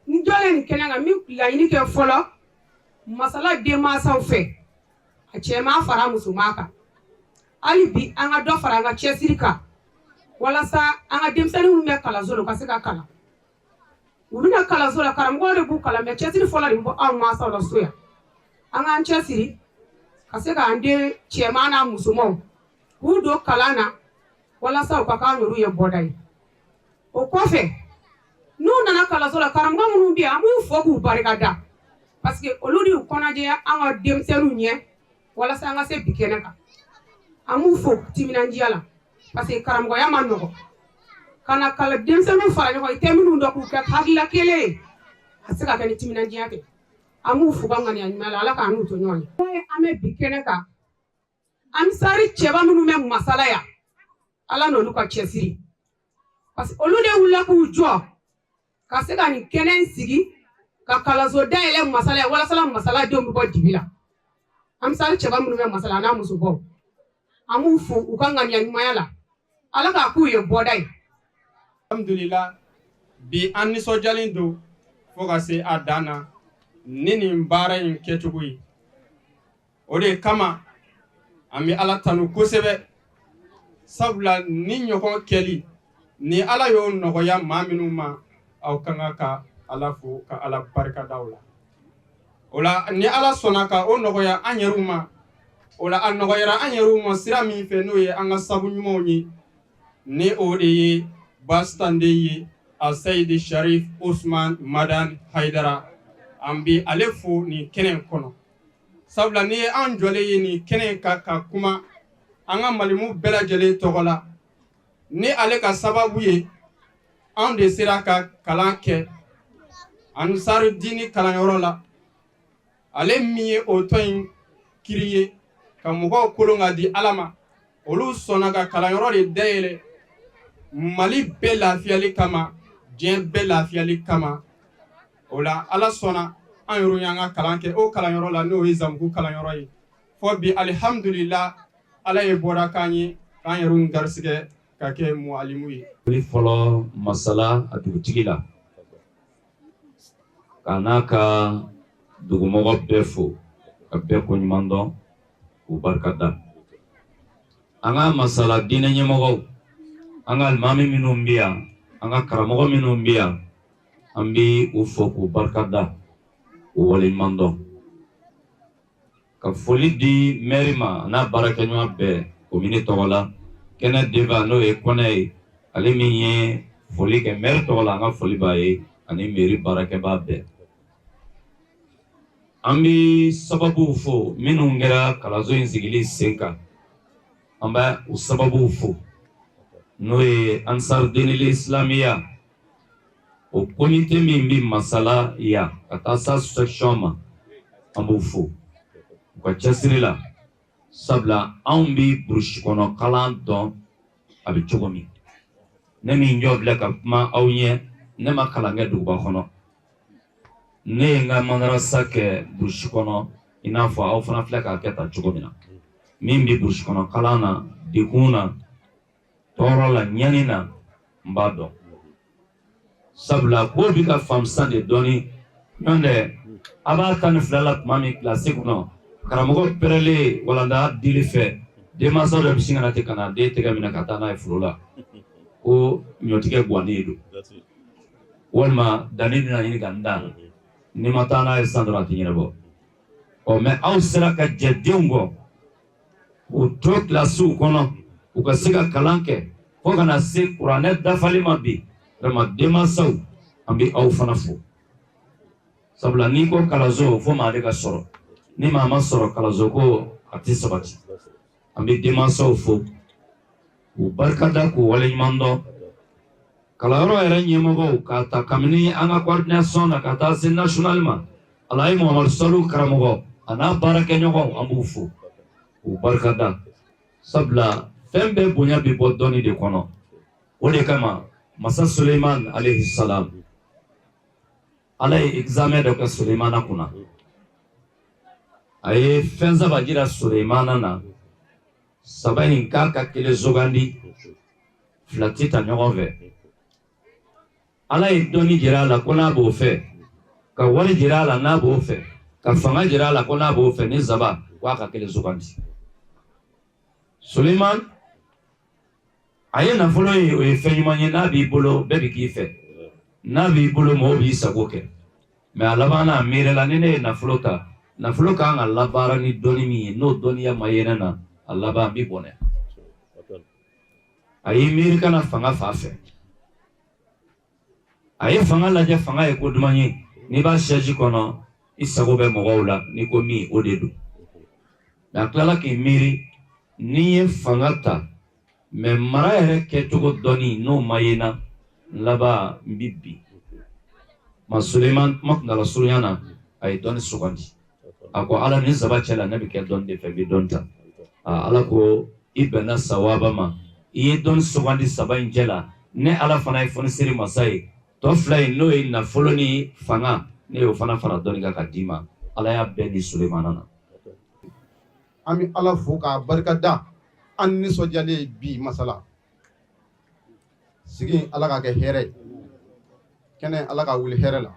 N jɔlen nin kɛnɛ kan, n bɛ laɲini kɛ fɔlɔ masala denmansaw fɛ, a cɛman fara musoman kan. Hali bi an ka dɔ fara an ka cɛsiri kan walasa an ka denmisɛnnin minnu bɛ kalanso la, u ka se ka kalan. U bɛna kalanso la, karamɔgɔw de b'u kalan, mɛ cɛsiri fɔlɔ de bɛ bɔ anw mansaw la so yan. An k'an cɛsiri ka se k'an den cɛman n'a musomanw k'u don kalan na walasa u ka k'an yɛrɛw ye bɔda ye. O kɔfɛ, N'u nana kalanso la, karamɔgɔ minnu bɛ yen, an b'u fo k'u barika da, parce que olu de y'u kɔnɔjɛya an ka denmisɛnninw ɲɛ walasa an ka se bi kɛnɛ kan. An b'u fo timinandiya la, parce que karamɔgɔya ma nɔgɔ ka na kala denmisɛnninw fara ɲɔgɔn kan, i tɛ minnu dɔn, k'u kɛ hakilila kelen ye, a tɛ se ka kɛ ni timinandiya tɛ. An b'u fo ka ŋaniya ɲuman la. Ala k'an n'u to ɲɔgɔn ye. An bɛ bi kɛnɛ kan, Ansari cɛba minnu bɛ Masala yan, Ala n'olu ka cɛsiri, parce que olu de wulila k'u jɔ ka se ka nin kɛnɛ in sigi ka kalanso dayɛlɛ Masala yan, walasa Masala denw bɛ bɔ dibi la. Ansari cɛba minnu bɛ Masala n'a musobaw, an b'u fo u ka ŋaniya ɲumanya la. Ala k'a k'u ye bɔda ye. Alhamdulila, bi an nisɔndiyalen don fo ka se a dan na ni nin baara in kɛcogo ye. O de kama an bɛ Ala tanu kosɛbɛ, sabula ni ɲɔgɔn kɛli ni Ala y'o nɔgɔya maa minnu ma, aw ka kan ka Ala fo ka Ala barika da o la. O la, ni Ala sɔnna ka o nɔgɔya an yɛrɛw ma, o la a nɔgɔyara an yɛrɛw ma sira min fɛ, n'o ye an ka sabu ɲumanw ye, ni o de ye Basitande ye, Asayidi Sharif Usman Madan Hayidara. An bɛ ale fo nin kɛnɛ in kɔnɔ, sabula n'i ye an jɔlen ye nin kɛnɛ in kan ka kuma an ka malimu bɛɛ lajɛlen tɔgɔ la, ni ale ka sababu ye anw de sera ka kalan kɛ Ansari Dini kalanyɔrɔ la. Ale min ye o tɔn in kiri ye ka mɔgɔw kolon ka di Ala ma, olu sɔnna ka kalanyɔrɔ de dayɛlɛ Mali bɛɛ lafiyali kama, diɲɛ bɛɛ lafiyali kama. O la, Ala sɔnna, an yɛrɛ y'an ka kalan kɛ o kalanyɔrɔ la, n'o ye Zanbugu kalanyɔrɔ ye. Fɔ bi, alihamudulila, Ala ye bɔra k'an ye k'an yɛrɛ garisɛgɛ ka kɛ mualimu ye. Foli fɔlɔ Masala a dugutigi la, k'a n'a ka dugumɔgɔ bɛɛ fo ka bɛɛ koɲuman dɔn k'u barika da. An ka Masala diinɛ ɲɛmɔgɔw, an ka alimami minnu bɛ yan, an ka karamɔgɔ minnu bɛ yan, an bɛ u fo k'u barika da, k'u waleɲuman dɔn, ka foli di mɛri ma n'a baarakɛɲɔgɔn bɛɛ komini tɔgɔ la. Kɛnɛ denba, n'o ye Kɔnɛ ye, ale min ye foli kɛ mɛri tɔgɔ la, an ka foli b'a ye ani mɛri baarakɛbaa bɛɛ. An bɛ sababuw fo minnu kɛra kalanso in sigili sen kan. An bɛ u sababuw fo, n'o ye Ansar Dinili Islamiya o komite min bɛ Masala yan ka taa sa section ma. An b'u fo u ka cɛsiri la, sabula anw bɛ burusi kɔnɔ kalan dɔn a bɛ cogo min. Ne min jɔ filɛ ka kuma aw ɲɛ, ne ma kalan kɛ duguba kɔnɔ. Ne ye n ka madarasa kɛ burusi kɔnɔ, i n'a fɔ aw fana filɛ k'a kɛ tan cogo min na. Min bɛ burusi kɔnɔ kalan na, degun na, tɔɔrɔ la, ɲani na, n b'a dɔn, sabula ko bi ka faamusa de dɔɔni. Ɲɔn tɛ, a b'a 12 la tuma min kilasi kɔnɔ, karamɔgɔ pɛrɛlen walanda dili fɛ, denmansa dɔ bɛ sin ka na ten ka na den tɛgɛ minɛ ka taa n'a ye foro la ko ɲɔtigɛ guwanen don, walima danni bɛna ɲini ka n dan, n'i ma taa n'a ye sisan dɔrɔn a tɛ ɲɛnabɔ. Ɔ mɛ aw sera ka jɛ denw kɔ k'u to kilasiw kɔnɔ, u ka se ka kalan kɛ fo ka na se kuranɛ dafali ma bi. Vraiment, denmansaw, an bɛ aw fana fo, sabula n'i ko kalanso, fo maa de ka sɔrɔ. Ni maa ma sɔrɔ, kalanso ko a tɛ sabati. An bɛ denmansaw fo k'u barikada k'u waleɲuman dɔn. Kalanyɔrɔ yɛrɛ ɲɛmɔgɔw, k'a ta kabini an ka coordination na ka taa se national ma, Alayi Muhamadu Salu karamɔgɔ a n'a baarakɛɲɔgɔnw, an b'u fo k'u barikada, sabula fɛn bɛɛ bonya bɛ bɔ dɔnni de kɔnɔ. O de kama masa Suleiman alayhi salam, Ala ye examen dɔ kɛ Suleimana kunna. A ye fɛn saba jira Suleimana na. Saba in, k'a ka kelen sugandi, fila tɛ ta ɲɔgɔn fɛ. Ala ye dɔnni jira a la ko n'a b'o fɛ, ka wari jira a la n'a b'o fɛ, ka fanga jira a la ko n'a b'o fɛ, ni saba ko a ka kelen sugandi. Suleiman a ye nafolo ye, o ye fɛn ɲuman ye. N'a b'i bolo, bɛɛ bɛ k'i fɛ. N'a b'i bolo, mɔgɔw b'i sago kɛ. Mɛ a laban na, a miirila, ni ne ye nafolo ta, nafolo kan ka labaara ni dɔnni min ye, n'o dɔnniya ma ye ne na, a laban n bɛ bɔnɛ. A y'i miiri ka na fanga fa fɛ. A ye fanga lajɛ, fanga ye ko duman ye. N'i b'a siège kɔnɔ, i sago bɛ mɔgɔw la, n'i ko min, o de don. Mais a tilala k'i miiri, n'i ye fanga ta, mais mara yɛrɛ kɛcogo dɔnni n'o ma ye n na, n laban n bi bin ma. Suleiman, kuma kuntala surunya na, a ye dɔnni sugandi. A ko Ala, nin saba cɛ la, ne bɛ kɛ dɔnni de fɛ, n bɛ dɔnni ta. Ala ko i bɛnna sawaba ma, i ye dɔnni sugandi saba in cɛ la. Ne Ala fana ye fonisiri masa ye. Tɔ fila in, n'o ye nafolo ni fanga, ne y'o fana fara dɔnni kan ka d'i ma. Ala y'a bɛɛ di Sulemana na. An bɛ Ala fo k'a barika da. An nisɔndiyalen bi masala sigi. Ala k'a kɛ hɛrɛ ye, kɛnɛ Ala k'a wuli hɛrɛ la.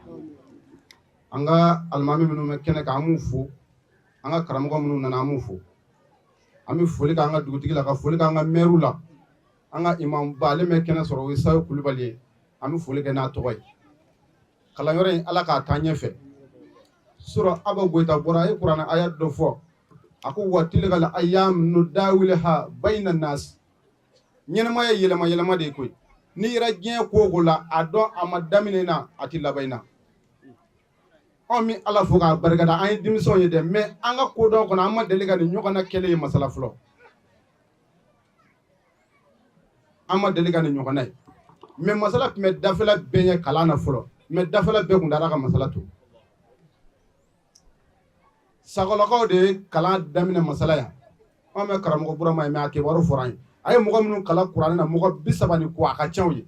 An ka alimami minnu bɛ kɛnɛ kan, an b'u fo. An ka karamɔgɔ minnu nana, an b'u fo. An bɛ foli k'an ka dugutigi la, ka foli k'an ka mɛriw la. An ka imamba, ale bɛ kɛnɛ sɔrɔ, o ye Sayo Kulubali ye. An bɛ foli kɛ n'a tɔgɔ ye. Kalanyɔrɔ in, Ala k'a taa ɲɛfɛ. Sɔrɔ Aba Goyita bɔra, a ye kuranɛ aya dɔ fɔ. A ko wa tilkal ayam nudawilha bayna nas. Ɲɛnamaya ye yɛlɛma yɛlɛma de ye koyi. N'i yɛrɛ diɲɛ ko o ko la, a dɔn a ma daminɛ na, a tɛ laban i na. Anw bɛ Ala fo k'a barikada. An ye denmisɛnw ye dɛ, mais an ka kodɔn kɔnɔ, an ma deli ka nin ɲɔgɔnna kɛlen ye masala fɔlɔ. An ma deli ka nin ɲɔgɔnna ye. Mais masala tun bɛ dafɛla bɛɛ ɲɛ kalan na fɔlɔ, mais dafɛla bɛɛ tun taara ka masala to. Sakɔlɔkaw de ye kalan daminɛ masala yan. Anw bɛ karamɔgɔ Burama ye, mais a kibaru fɔra an ye. A ye mɔgɔ minnu kalan kuranɛ na, mɔgɔ 30 ni kɔ, a ka ca ye.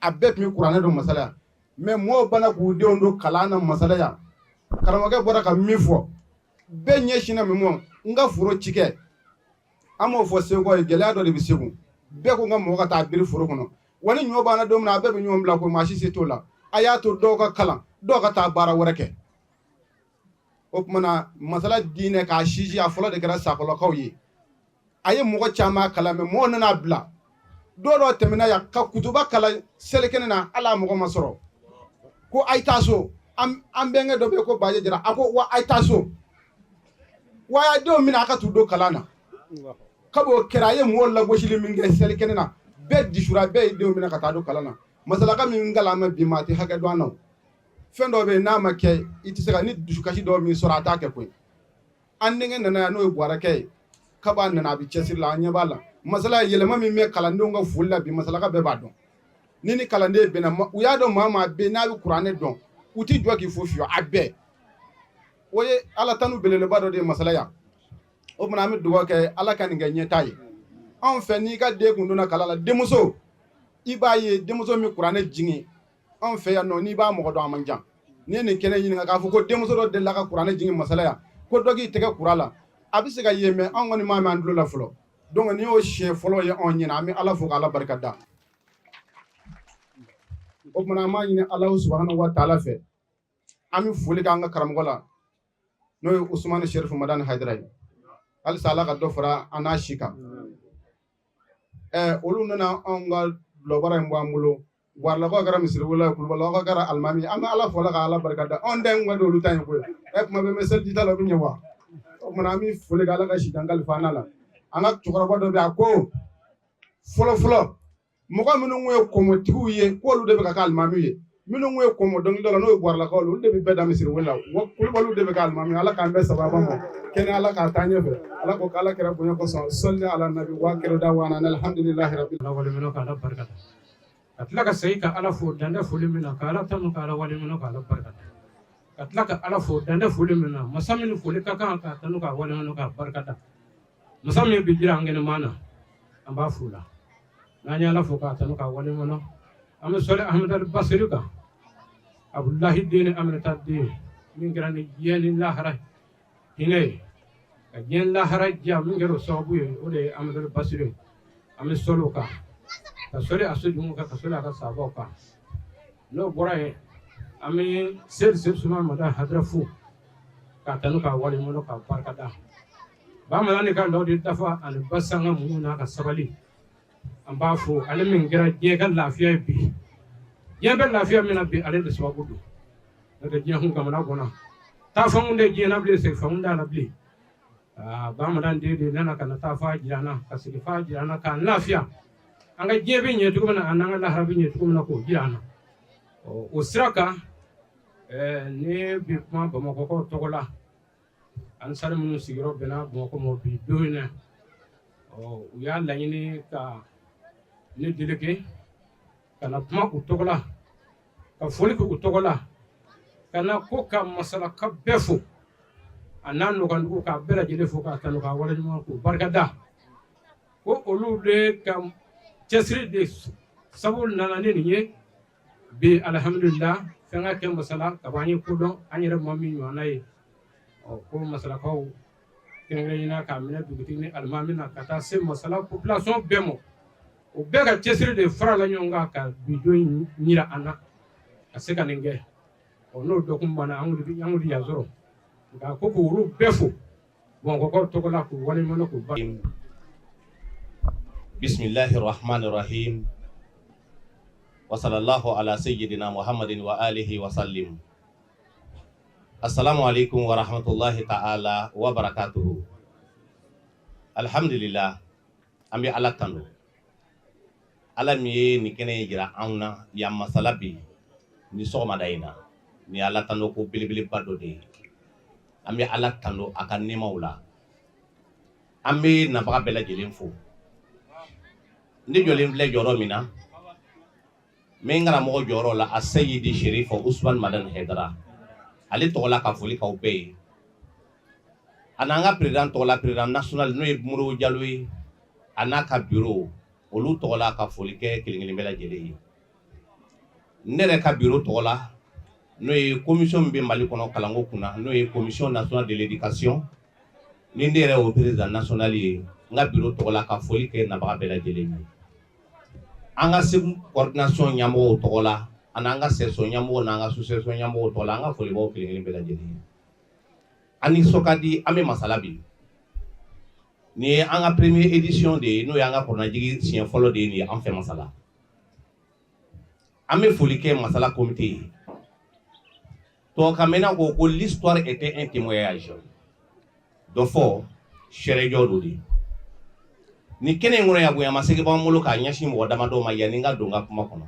A bɛɛ tun bɛ kuranɛ dɔn masala yan. Mais mɔgɔw banna k'u denw don kalan na masala yan. Karamɔgɔkɛ bɔra ka min fɔ, bɛɛ ɲɛsinna min ma, n ka foro cikɛ. An b'o fɔ Segukaw ye, gɛlɛya dɔ de bɛ Segu. Bɛɛ ko n ka mɔgɔ ka taa biri foro kɔnɔ. Wa ni ɲɔ banna don min na, a bɛɛ bɛ ɲɔgɔn bila ko maa si se t'o la. A y'a to dɔw ka kalan, dɔw ka taa baara wɛrɛ kɛ. O tuma na, masala diinɛ k'a sinsin, a fɔlɔ de kɛra Sakɔlɔkaw ye. A ye mɔgɔ caman kalan, mais mɔgɔw nana bila. Dɔw dɔ tɛmɛna yan ka kutuba kalan selikɛnɛ na, ala mɔgɔ ma sɔrɔ ko a ye taa so. An bɛnkɛ dɔ bɛ yen ko Baje Jara, a ko wa a ye taa so, wa a y'a denw minɛ, a ka t'u don kalan na. Kab'o kɛra, a ye mɔgɔw lagosili min kɛ selikɛnɛ na, bɛɛ disura, bɛɛ ye denw minɛ ka taa don kalan na. Masalaka min kalan ma bi, maa tɛ hakɛ dɔn an na. Fɛn dɔ bɛ yen, n'a ma kɛ, i tɛ se ka ni dusukasi dɔ min sɔrɔ, a t'a kɛ koyi. An denkɛ nana yan, n'o ye Buwarakɛ ye. Kab'a nana, a bɛ cɛsiri la, an ɲɛ b'a la. Masala yɛlɛma min bɛ kalandenw ka foli la bi, masalaka bɛɛ b'a dɔn. Ni kalanden bɛnna, u y'a dɔn maa maa bɛ n'a bɛ kuranɛ dɔn, u tɛ jɔ k'i fo fiyewu. A bɛɛ o ye Ala tanu belebeleba dɔ de ye masala yan. O tuma, an bɛ dugawu kɛ, Ala ka nin kɛ ɲɛtaa ye anw fɛ. N'i ka den kun donna kalan la, denmuso, i b'a ye denmuso min kuranɛ jigin anw fɛ yan nɔ, n'i b'a mɔgɔ dɔn, a man jan. N'i ye nin kɛnɛ ɲininka k'a fɔ ko denmuso dɔ delila ka kuranɛ jigin masala yan, ko dɔ k'i tɛgɛ kura la, a bɛ se ka ye, mais anw kɔni m'a mɛn an tulo la fɔlɔ. Donc nin y'o siɲɛ fɔlɔ ye anw ɲɛna. An bɛ Ala fo k'Ala barika da. O tuma, an b'a ɲini Alahu subahana wa taala fɛ, an bɛ foli k'an ka karamɔgɔ la, n'o ye Usumani Serifu Madani Hayidara ye. Halisa Ala ka dɔ fara an n'a si kan. Olu nana anw ka dulɔbara in bɔ an bolo. Buwaralakaw kɛra misiriwela ye, Kulubalilakaw kɛra alimami ye. An bɛ Ala fo la ka Ala barika da. Anw ta in ka di olu ta in koyi. Kuma bɛɛ bɛ seliji ta la, o bɛ ɲɛ wa? O tuma, an bɛ foli kɛ, Ala ka si jan kalifa an n'a la. An ka cɛkɔrɔba dɔ bɛ yen, a ko fɔlɔ fɔlɔ, mɔgɔ minnu tun ye kɔmɔtigiw ye, k'olu de bɛ ka kɛ alimami ye. Minnu tun ye kɔmɔ dɔnkilidala, n'o ye Buwaralakaw ye, olu de bɛ bɛɛ da misiri wele la. Wa Kulubaliw de bɛ kɛ alimami. Ala k'an bɛɛ sababa ma. Kɛnɛ, Ala k'a taa ɲɛfɛ. Ala ko k'Ala kira bonya kosɔn. Sɔli ala nabi wa kira da wa alhamdulilahi rabbil. Ala waleɲuman k'Ala barika da, ka tila ka segin ka Ala fo dan tɛ foli min na, ka Ala tanu, ka Ala waleɲuman, ka Ala barika da, ka tila ka Ala fo dan tɛ foli min na. Masa min foli ka kan ka tanu, ka waleɲuman, ka barika da, masa min bi jira an kɛnɛman na, an b'a fo la. N'an ye Ala fo k'a tanu k'a waleɲuman, an bɛ sɔli Ahmadu Basiri kan, Abudulahi den ni Aminata den, min kɛra ni diɲɛ ni lahara hinɛ ye, ka diɲɛ lahara diya, min kɛra o sababu ye, o de ye Ahmadu Basiri ye. An bɛ sɔli o kan, ka sɔli a sojugu kan, ka sɔli a ka sahabaw kan. N'o bɔra yen, an bɛ Seyidi Sefu Sumana Madani Hayidara fo k'a tanu k'a waleɲuman k'a barika da. Bamadani ka lawudi dafa ani basanga muɲu n'a ka sabali, an b'a fo. Ale min kɛra diɲɛ ka lafiya ye bi, diɲɛ bɛ lafiya min na bi, ale de sababu don. N'o tɛ, diɲɛ kun kamana kɔnɔ, taa fan kun tɛ diɲɛ na bilen, segin fan kun t'a la bilen. Aa, Bamanan den de nana ka na taa fa jira an na, ka segin fa jira an na, k'an lafiya. An ka diɲɛ bɛ ɲɛ cogo min na, ani an ka lahara bɛ ɲɛ cogo min na, k'o jira an na. Ɔ o sira kan, ne bɛ kuma Bamakɔkaw tɔgɔ la, Ansar minnu sigiyɔrɔ bɛnna Bamakɔ ma bi don in na. Ɔ u y'a laɲini ka ne délégué ka na kuma u tɔgɔ la, ka foli kɛ u tɔgɔ la, ka na ko ka Masalaka bɛɛ fo, a n'a nɔgɔndugu, k'a bɛɛ lajɛlen fo, k'a tanu, k'a waleɲuman, k'u barikada, ko olu de ka cɛsiri de sabu nana ni nin ye bi. Alihamudulila, fɛn ka kɛ Masala ka ban, an ye kodɔn an yɛrɛ ma min ɲɔgɔnna ye. Ɔ ko Masalakaw kɛrɛnkɛrɛnnenya, k'a minɛ dugutigi ni alimami na ka taa se Masala population bɛɛ ma, o bɛɛ ka cɛsiri de farala ɲɔgɔn kan ka bi don in yira an na ka se ka nin kɛ. Ɔ n'o dɔkun banna, an kɔni yan sɔrɔ, nka ko k'olu bɛɛ fo Bamakɔkaw tɔgɔ la, k'u waleɲuman, k'u ba. بسم الله الرحمن الرحيم وصلى الله على سيدنا محمد وآله وسلم. السلام عليكم ورحمة الله تعالى وبركاته. الحمد لله, an bɛ Ala tanu, Ala min ye nin kɛnɛ in jira anw na yan Masala bi ni sɔgɔmada in na. Nin ye Ala tanu ko belebeleba dɔ de ye. An bɛ Ala tanu a ka nɛɛmaw la. An bɛ nabaga bɛɛ lajɛlen fo. Ne jɔlen filɛ jɔyɔrɔ min na, n bɛ n karamɔgɔ jɔyɔrɔ la, a Seyidi Sherifa Usman Madani Haidara, ale tɔgɔ la ka foli k'aw bɛɛ ye, a n'an ka président tɔgɔ la, président national n'o ye Modibo Jalo ye, a n'a ka bureau, olu tɔgɔ la ka foli kɛ kelen kelen bɛɛ lajɛlen ye. Ne yɛrɛ ka bureau tɔgɔ la, n'o ye commission min bɛ Mali kɔnɔ kalanko kunna, n'o ye Commission nationale de l'éducation, ni ne yɛrɛ y'o président national ye, n ka bureau tɔgɔ la ka foli kɛ nabaga bɛɛ lajɛlen ye. An ka Segu coordination ɲɛmɔgɔw tɔgɔ la, ani an ka section ɲɛmɔgɔw n'an ka sous section ɲɛmɔgɔw tɔgɔ la, an ka folibaw kelen kelen bɛɛ lajɛlen ye. An ni sɔ ka di. An bɛ Masala bi. Nin ye an ka première édition de ye, n'o y'an ka kɔrɔnajigi siɲɛ fɔlɔ de ye nin ye an fɛ Masala. An bɛ foli kɛ Masala comité ye. Tubabukan mɛnna ko ko l'histoire était un témoignage dɔ fɔ sɛrɛjɔ dɔ de. Nin kɛnɛ in kɔnɔ yan, bonyamasegin b'an bolo k'a ɲɛsin mɔgɔ damadɔ ma yanni n ka don n ka kuma kɔnɔ.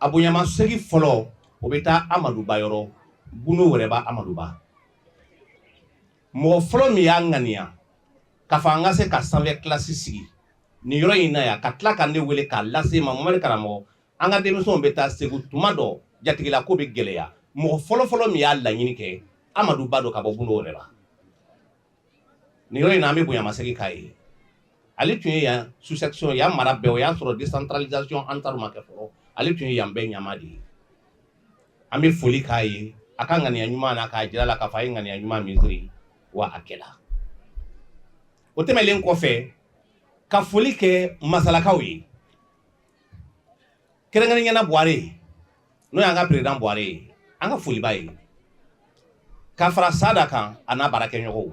A bonyamasegin fɔlɔ, o bɛ taa Amadu Ba yɔrɔ, Gundo Wɛrɛba Amadu Ba, mɔgɔ fɔlɔ min y'a ŋaniya k'a fɔ an ka se ka sanfɛ kilasi sigi nin yɔrɔ in na yan, ka tila ka ne wele k'a lase ma: Mamadu karamɔgɔ, an ka denmisɛnw bɛ taa Segu tuma dɔ, jatigila ko bɛ gɛlɛya. Mɔgɔ fɔlɔfɔlɔ min y'a laɲini kɛ, Amadu Ba don ka bɔ Gundo Wɛrɛba. Nin yɔrɔ in na, an bɛ bonyamasegin k'a ye. Ale tun ye yan sous section, yan mara bɛɛ, o y'a sɔrɔ décentralisation an taara ma kɛ fɔlɔ, ale tun ye yan bɛɛ ɲama de ye. An bɛ foli k'a ye a ka ŋaniya ɲuman na, k'a jira la k'a fɔ a ye ŋaniya ɲuman min siri wa a kɛla. O tɛmɛnen kɔfɛ, ka foli kɛ Masalakaw ye, kɛrɛnkɛrɛnnenya Buware, n'o y'an ka président Buware ye, an ka foliba ye ka fara Sada kan, a n'a baarakɛɲɔgɔnw,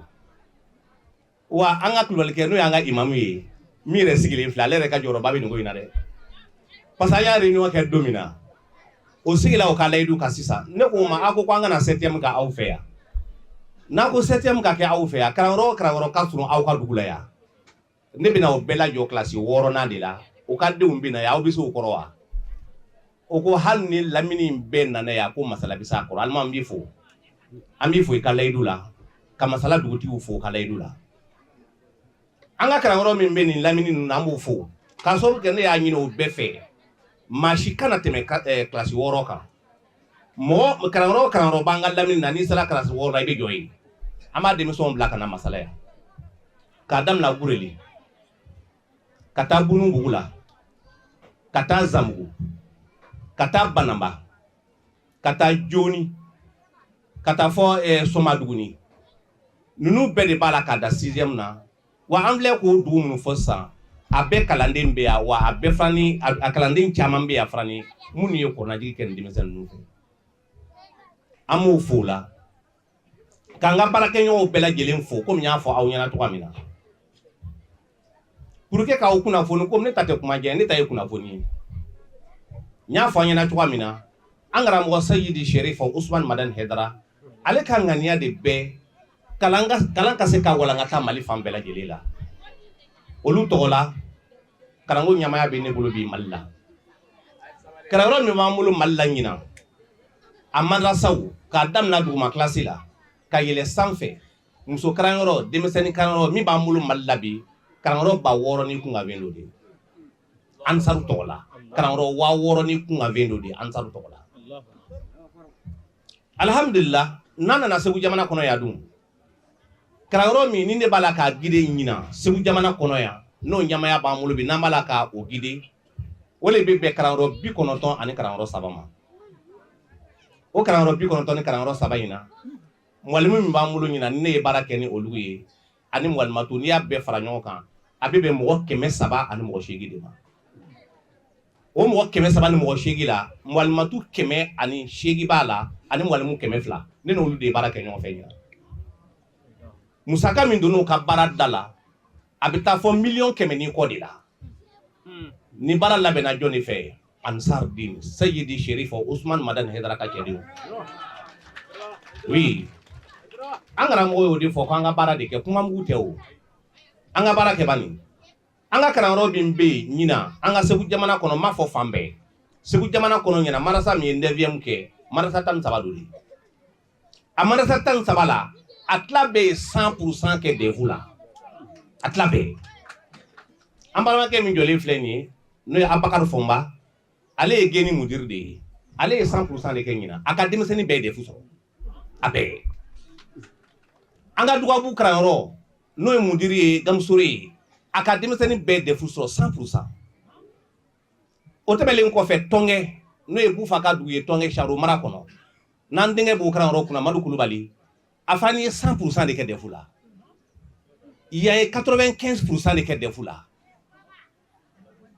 wa an ka kulubalikɛ, n'o y'an ka imamu ye, min yɛrɛ sigilen filɛ, ale yɛrɛ ka jɔyɔrɔba bɛ nin ko in na dɛ, parce que an y'a réunion kɛ don min na, o sigila o ka layidu kan. Sisan ne k'o ma, a ko ko an kana septième ka aw fɛ yan. N'a ko septième ka kɛ aw fɛ yan, kalanyɔrɔ o kalanyɔrɔ ka surun aw ka dugu la yan, ne bɛna o bɛɛ lajɔ kilasi wɔɔrɔnan de la. O ka denw bɛ na yan, aw bɛ se o kɔrɔ wa? O ko hali ni lamini in bɛɛ nana yan, ko Masala bɛ s'a kɔrɔ. Alima, n b'i fo, an b'i fo i ka layidu la, ka Masala dugutigiw fo ka layidu la. An ka kalanyɔrɔ min bɛ nin lamini ninnu na, an b'o fo k'a sababu kɛ ne y'a ɲini o bɛɛ fɛ, maa si kana tɛmɛ kilasi 6 kan. Mɔgɔ kalanyɔrɔ o kalanyɔrɔ b'an ka lamini na, n'i sera kilasi 6 la, i bɛ jɔ yen. An b'a denmisɛnw bila ka na Masala yan, k'a daminɛ Gureli ka taa Bunubugu la, ka taa Zanbugu, ka taa Banamba, ka taa Joni, ka taa fɔ Sɔmaduguni. Ninnu bɛɛ de b'a la k'a da sixième na. Wa an filɛ k'o dugu minnu fɔ sisan, a bɛɛ kalanden bɛ yan, wa a bɛɛ fana ni a kalanden caman bɛ yan fana ni minnu ye kɔrɔnajigi kɛ nin denmisɛnnin ninnu fɛ. An b'o fo o la, k'an ka baarakɛɲɔgɔnw bɛɛ lajɛlen fo, komi n y'a fɔ aw ɲɛna cogoya min na, pour que k'aw kunnafoni. Komi ne ta tɛ kuma jɛ, ne ta ye kunnafoni ye. N y'a fɔ an ɲɛna cogoya min na, an karamɔgɔ Sayidi Sherifa Usman Madani Haidara, ale ka ŋaniya de bɛɛ kalan ka se ka walankata Mali fan bɛɛ lajɛlen la. Olu tɔgɔ la, kalanko ɲamaya bɛ ne bolo bi Mali la. Kalanyɔrɔ min b'an bolo Mali la ɲinan, a madrasaw, k'a daminɛ duguma kilasi la ka yɛlɛ sanfɛ, muso kalanyɔrɔ, denmisɛnnin kalanyɔrɔ min b'an bolo Mali la bi, kalanyɔrɔ 6000 ni kunkanfɛn dɔ de ye Ansaru tɔgɔ la. Kalanyɔrɔ 6000 ni kunkanfɛn dɔ de ye Ansaru tɔgɔ la. Alhamdulillah, n'an nana Segu jamana kɔnɔ yan dun, kalanyɔrɔ min ni ne b'a la k'a guider ɲinan Segu jamana kɔnɔ yan, n'o ɲɛmaaya b'an bolo bi, n'an b'a la ka o guider, o de bɛ bɛn kalanyɔrɔ 90 ani kalanyɔrɔ 3 ma. O kalanyɔrɔ 90 ni kalanyɔrɔ 3 in na, mwalimu min b'an bolo ɲinan, ni ne ye baara kɛ ni olu ye ani mwalimatu, n'i y'a bɛɛ fara ɲɔgɔn kan, a bɛ bɛn mɔgɔ 380 de ma. O mɔgɔ 380 la, mwalimatu 108 b'a la ani mwalimu 200. Ne n'olu de ye baara kɛ ɲɔgɔn fɛ ɲinan. Musaka min donn'u ka baara da la, a bɛ taa fɔ miliyɔn 100 ni kɔ de la. Ni baara labɛnna jɔn de fɛ? Ansar Din Sayyidi Sherif Usman Madani Haidara ka cɛdenw. Oui, an karamɔgɔ y'o de fɔ ko an ka baara de kɛ, kuma mugu tɛ o, an ka baara kɛ bani. An ka kalanyɔrɔ min bɛ yen ɲinan an ka Segu jamana kɔnɔ, n m'a fɔ fan bɛɛ, Segu jamana kɔnɔ ɲinan, marasa min ye neuvième kɛ, marasa 13 don de. A marasa 13 la, a tila bɛɛ ye 100% kɛ DEF la, a tila bɛɛ. An balimakɛ min jɔlen filɛ nin ye, n'o ye Abakari Fɔnba, ale ye geni mudiri de ye, ale ye 100% de kɛ ɲinan. A ka denmisɛnnin bɛɛ ye DEF sɔrɔ, a bɛɛ. An ka Dugabu kalanyɔrɔ, n'o ye mudiri ye Gamusore ye, a ka denmisɛnnin bɛɛ DEF sɔrɔ 100%. O tɛmɛlen kɔfɛ, Tɔngɛ, n'o ye Bufa ka dugu ye, Tɔngɛ Saro mara kɔnɔ, n'an denkɛ b'o kalanyɔrɔ kunna, Madu Kulubali, a fana ye 100% de kɛ DEF la. Yan ye 95% de kɛ DEF la.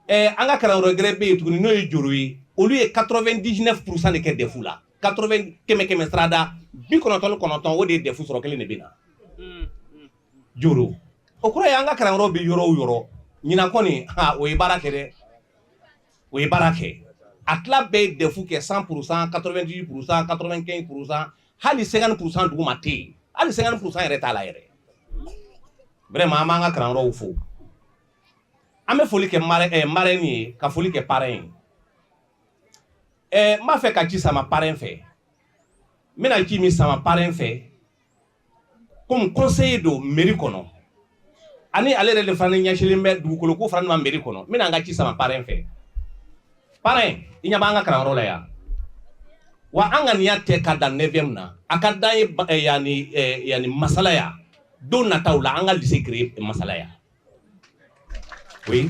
An ka kalanyɔrɔ gɛrɛ bɛ yen tuguni, n'o ye Joro ye, olu ye 99% de kɛ DEF la. 80 kɛmɛ kɛmɛ sarada 99, o de ye DEF sɔrɔ, kelen de bɛ na Joro. O kɔrɔ ye an ka kalanyɔrɔ bɛ yɔrɔ o yɔrɔ ɲinan kɔni, ha, o ye baara kɛ dɛ, o ye baara kɛ. A tila bɛɛ ye DEF kɛ 100%, 98%, 95%, hali 50% duguma tɛ yen, hali 50% yɛrɛ t'a la yɛrɛ. Vraiment, an b'an ka kalanyɔrɔw fo. An bɛ foli kɛ marraine ye, ka foli kɛ parrain ye. N b'a fɛ ka ci sama parrain fɛ. N bɛna ci min sama parrain fɛ, comme conseiller don mairie kɔnɔ, ani ale yɛrɛ de fana ɲɛsinnen bɛ dugukolo ko fana ma mairie kɔnɔ, n bɛna an ka ci sama parrain fɛ. Parrain, i ɲɛ b'an ka kalanyɔrɔ la yan wa, an ŋaniya tɛ ka dan neuvième na, a ka d'an ye yanni Masala yan, don nataw la an ka lycée créer Masala yan. Oui,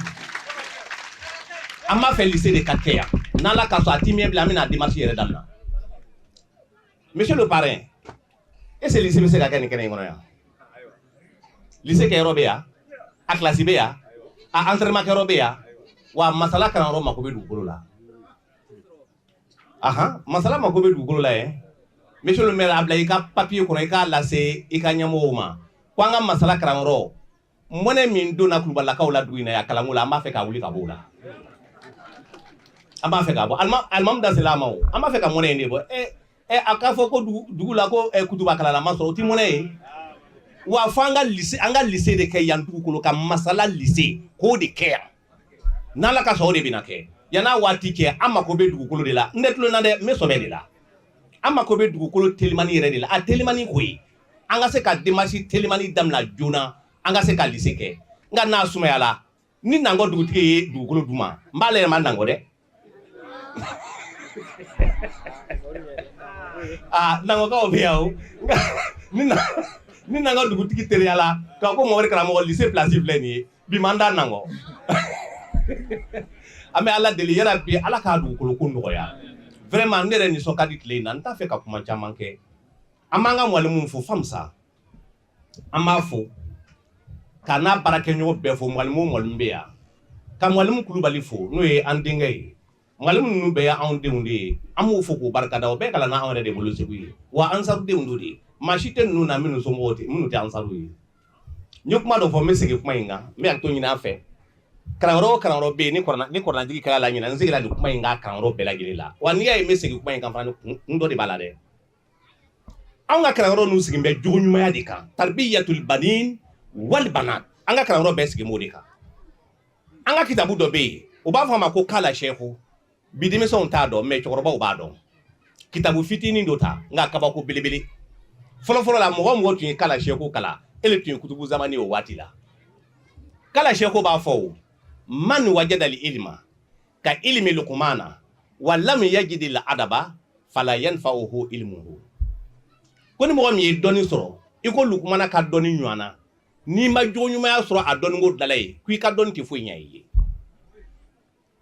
an b'a fɛ lycée de ka kɛ yan. N'Ala ka sɔn, a ti mɛn bilen, an bɛna démarche yɛrɛ daminɛ. Monsieur le parrain, est-ce que lycée bɛ se ka kɛ nin kɛnɛ in kɔnɔ yan? Lycée kɛyɔrɔ bɛ yan, a classe bɛ yan, a entraînement kɛyɔrɔ bɛ yan wa. Masala kalanyɔrɔ mako bɛ dugukolo la. Ahan, Masala mako bɛ dugukolo la yɛ. Monsieur le maire, a bila i ka papier kɔnɔ, i k'a lase i ka ɲɛmɔgɔw ma ko an ka Masala kalanyɔrɔ, mɔnɛ min donna Kulubalilakaw la dugu in na yan kalanko la, an b'a fɛ k'a wuli ka bɔ o la. An b'a fɛ k'a bɔ alimamu da sera a ma o, an b'a fɛ ka mɔnɛ in de bɔ. Ɛ ɛ, a k'a fɔ ko dugu la ko kutuba kalala ma sɔrɔ, o ti mɔnɛ ye wa. Fo an ka lycée de kɛ yan dugukolo ka Masala lycée k'o de kɛ yan. N'Ala ka sɔn, o de bɛna kɛ yan'a waati cɛ. An mako bɛ dugukolo de la. N tɛ tulon na dɛ, n bɛ sɔbɛ de la. An mako bɛ dugukolo telimani yɛrɛ de la, a telimani koyi, an ka se ka démarche telimani daminɛ joona, an ka se ka lycée kɛ. Nka n'a sumayala, ni Nangɔ dugutigi ye dugukolo d'u ma, n b'ale yɛrɛ ma Nangɔ dɛ. Aa, Nangɔkaw bɛ yan o. Nka ni Nangɔ dugutigi teliyala k'a ko Mamadu karamɔgɔ, lycée place filɛ nin ye bi, man da Nangɔ. An bɛ Ala deli yɛrɛ bi, Ala k'a dugukolo ko nɔgɔya. Vraiment, ne yɛrɛ nisɔn ka di tile in na. N t'a fɛ ka kuma caman kɛ. An b'an ka mwalimu fo, Famusa, an b'a fo k'a n'a baarakɛɲɔgɔn bɛɛ fo. Mwalimu o mwalimu bɛ yan, ka mwalimu Kulubali fo, n'o ye an denkɛ ye. Mwalimu ninnu bɛɛ ye anw denw de ye, an b'u fo k'u barikada. O bɛɛ kalanna anw yɛrɛ de bolo Segu ye wa, ansarudenw do de. Maa si tɛ ninnu na minnu somɔgɔw tɛ, minnu tɛ ansaru ye. N ye kuma dɔ fɔ, n bɛ segin kuma in kan, n bɛ hakɛto ɲini an fɛ. Kalanyɔrɔ o kalanyɔrɔ bɛ yen, ni kɔrɔnajigi kɛra la ɲinan, n seginna nin kuma in kan kalanyɔrɔ bɛɛ lajɛlen la wa. N'i y'a ye n bɛ segin kuma in kan fana, kun dɔ de b'a la dɛ. Anw ka kalanyɔrɔ ninnu sigilen bɛ jogo ɲumanya de kan, tarbiyatul banin wal banat. An ka kalanyɔrɔ bɛɛ sigilen b'o de kan. An ka kitabu dɔ bɛ yen, u b'a fɔ a ma ko kala sɛku. Bi denmisɛnw t'a dɔn, mais cɛkɔrɔbaw b'a dɔn. Kitabu fitinin dɔ ta, nka kabako belebele. Fɔlɔfɔlɔ la, mɔgɔ mɔgɔ tun ye kala seko kalan, e le tun ye kutubu zamani o waati la. Kala seko b'a fɔ o man wajadal ilma ka ilmi lukumana wa lam yajidi la adaba fala yanfa'uhu ilmuhu. Ko ni mɔgɔ min ye dɔnni sɔrɔ i ko Lukumana ka dɔnni ɲɔgɔn na, n'i ma jogo ɲumanya sɔrɔ a dɔnniko dala ye, ko i ka dɔnni tɛ foyi ɲɛ i ye.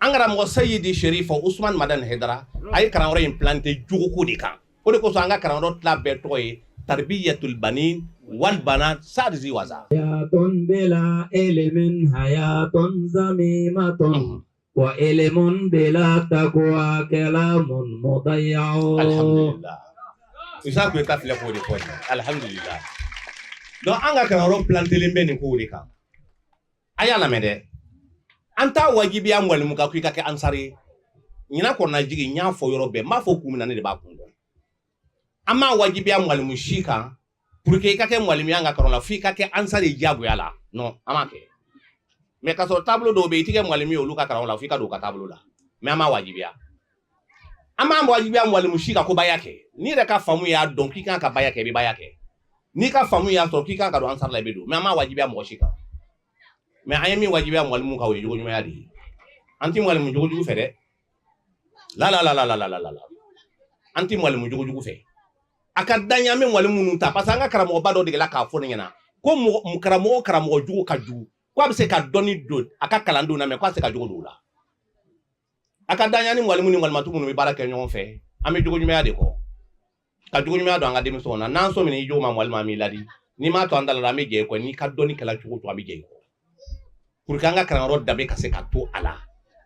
An karamɔgɔ Sayidi Sherifa Usman Madani Haidara, a ye kalanyɔrɔ in planté jogoko de kan. O de kosɔn an ka kalanyɔrɔ tila bɛɛ tɔgɔ ye Tarbiyatul Banin wal Banat Sadizi Waza. بلا علم حياة ذميمة وعلم بلا تقوى كلام مضيع. Alhamdulillah. Isa kun ta filɛ k'o de fɔ nin ye. Alhamdulillah. Donc an ka kalanyɔrɔ plantélen bɛ nin kow de kan. A y'a lamɛn dɛ. An t'a wajibiya mwalimu kan ko i ka kɛ ansari ye. Ɲinan kɔnɔna jigin, n y'a fɔ yɔrɔ bɛɛ, n b'a fɔ kun min na, ne de b'a kun dɔn. An m'a wajibiya mwalimu si kan pour que i ka kɛ mwalimu ye an ka kalan la f'i ka kɛ ansari ye diyagoya la. Non, an m'a kɛ. Mais k'a sɔrɔ taabolo dɔw bɛ yen, i tɛ kɛ mwalimu ye olu ka kalan la f'i ka don u ka taabolo la. Mais an m'a wajibiya. An m'a wajibiya mwalimu si ka ko baya kɛ. N'i yɛrɛ ka faamu y'a dɔn k'i kan ka baya kɛ, i bɛ baya kɛ. N'i ka faamu y'a sɔrɔ k'i kan ka don ansari la, i bɛ don. Mais an m'a wajibiya mɔgɔ si kan. Mais an ye min wajibiya mwalimu kan, o ye jogo ɲumanya de ye. An ti mwalimu jogojugu fɛ dɛ. La la la la la la la la. An ti mwalimu jogojugu fɛ. A ka dan ye, an bɛ mwalimu minnu ta, parce que an ka karamɔgɔba dɔ degela k'a fɔ ne ɲɛna ko mɔgɔ karamɔgɔ karamɔgɔ jugu ka jugu, ko a bɛ se ka dɔnni don a ka kalandenw na, mais k'a tɛ se ka jogo don u la. A ka dan ye, ni mwalimu ni mwalimatu minnu bɛ baara kɛ ɲɔgɔn fɛ, an bɛ jogo ɲumanya de kɔ, ka jogo ɲumanya don an ka denmisɛnw na. N'an sɔmina i jogo ma, mwalimu, an b'i ladi. N'i m'a to an da la, an bɛ jɛ i kɔ. N'i ka dɔnni kɛla cogo o cogo, an bɛ jɛ i kɔ, pour que an ka kalanyɔrɔ danbe ka se ka to a la,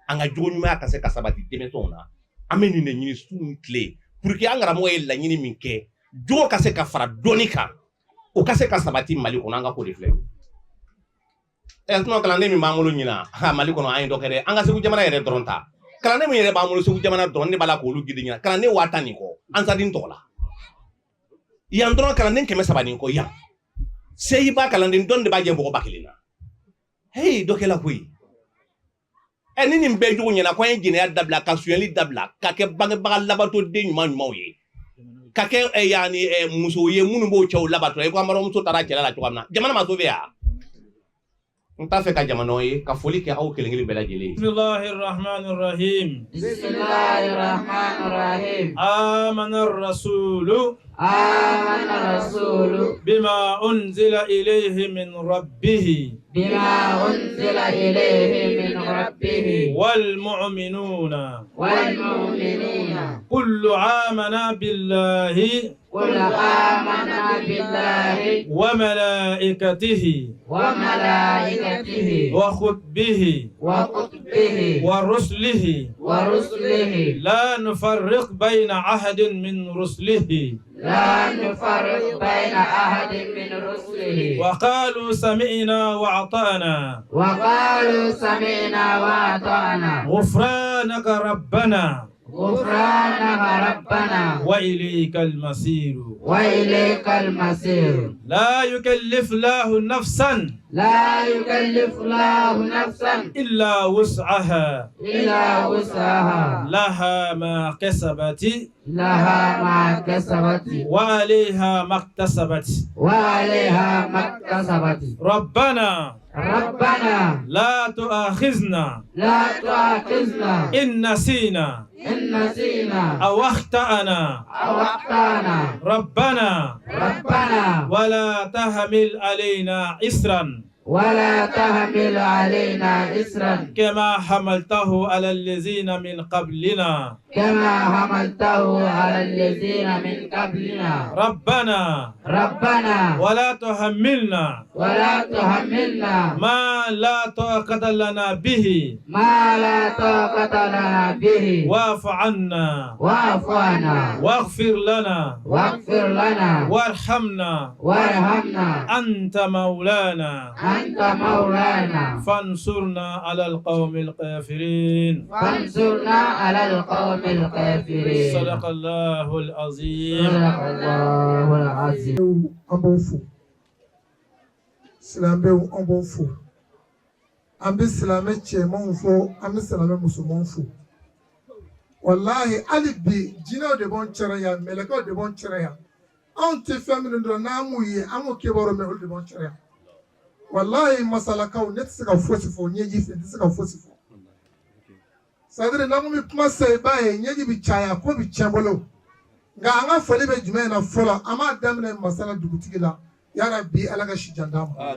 an ka jogo ɲumanya ka se ka sabati denmisɛnw na. An bɛ nin de ɲini su ni tile, pour que an karamɔgɔ ye laɲini min kɛ, jogo ka se ka fara dɔnni kan, o ka se ka sabati Mali kɔnɔ. An ka ko de filɛ ɛ. Sinon kalanden min b'an bolo ɲina ha Mali kɔnɔ, an ye dɔ kɛ dɛ. An ka Segu jamana yɛrɛ dɔrɔn ta, kalanden min yɛrɛ b'an bolo Segu jamana dɔrɔn, ne b'a la k'olu gidi ɲina, kalanden 10 000 nin kɔ Ansaden tɔgɔ la yan dɔrɔn, kalanden 300 nin kɔ yan. Seyiba kalanden dɔn de b'a jɛ mɔgɔ 1000 na. Hey, dɔ kɛla koyi. Ɛ, ni nin bɛɛ jogo ɲɛna, ko an ye jɛnɛya dabila, ka sonyali dabila, ka kɛ bangebaga labato den ɲuman ɲumanw ye, ka kɛ yaani musow ye minnu b'o cɛw labato, i ko an balimamuso taara cɛla la cogoya min na, jamana ma sauver ya. N t'a fɛ ka jamana ye ka foli kɛ aw kelen kelen bɛɛ lajɛlen ye. بسم الله الرحمن الرحيم. بسم الله الرحمن الرحيم. آمن الرسول. آمن الرسول. بما أنزل إليه من ربه. بما أنزل إليه من ربه. والمؤمنون. والمؤمنون. كل آمن بالله. قل آمنا بالله. وملائكته. وملائكته. وكتبه. وكتبه. ورسله. ورسله. لا نفرق بين أحد من رسله. لا نفرق بين أحد من رسله. وقالوا سمعنا وأطعنا. وقالوا سمعنا وأطعنا. غفرانك ربنا. غفرانك ربنا. وإليك المصير. وإليك المصير. لا يكلف الله نفسا. لا يكلف الله نفسا. إلا وسعها. إلا وسعها. لها ما كسبت. لها ما كسبت. وعليها ما اكتسبت. وعليها ما اكتسبت. ربنا. ربنا. لا تؤاخذنا. لا تؤاخذنا. إن نسينا. إن نسينا. أو أخطأنا. أو أخطأنا. ربنا. ربنا. ولا تحمل علينا إصرا. ولا تحمل علينا إصرا. كما حملته على الذين من قبلنا. كما حملته على الذين من قبلنا. ربنا. ربنا. ولا تحملنا. ولا تحملنا. ما لا طاقة لنا به. ما لا طاقة لنا به. واعف عنا. واعف عنا. واغفر لنا. واغفر لنا. وارحمنا. وارحمنا. أنت مولانا. أنت مولانا. فانصرنا على القوم الكافرين. فانصرنا على القوم الكافرين. صدق الله العظيم. صدق الله العظيم. An b'o fo, silamɛw, an b'o fo. An bɛ silamɛ cɛmanw fo, an bɛ silamɛ musomanw fo. Walahi, hali bi jinɛw de b'anw cɛra yan, mɛlɛkɛw de b'anw cɛra yan. Anw tɛ fɛn minnu dɔn, n'an m'u ye, an m'u kibaru mɛn, olu de b'anw cɛra yan. Walahi, masalakaw, ne tɛ se ka fosi fɔ ɲɛji fɛ, n tɛ se ka fosi fɔ. C'est-à-dire, n'an ko bɛ kuma sisan, i b'a ye ɲɛji bɛ caya, ko bɛ tiɲɛ bolo. Nka an ka foli bɛ jumɛn na fɔlɔ? An b'a daminɛ masala dugutigi la. Yarabi, Ala ka si jan d'a ma.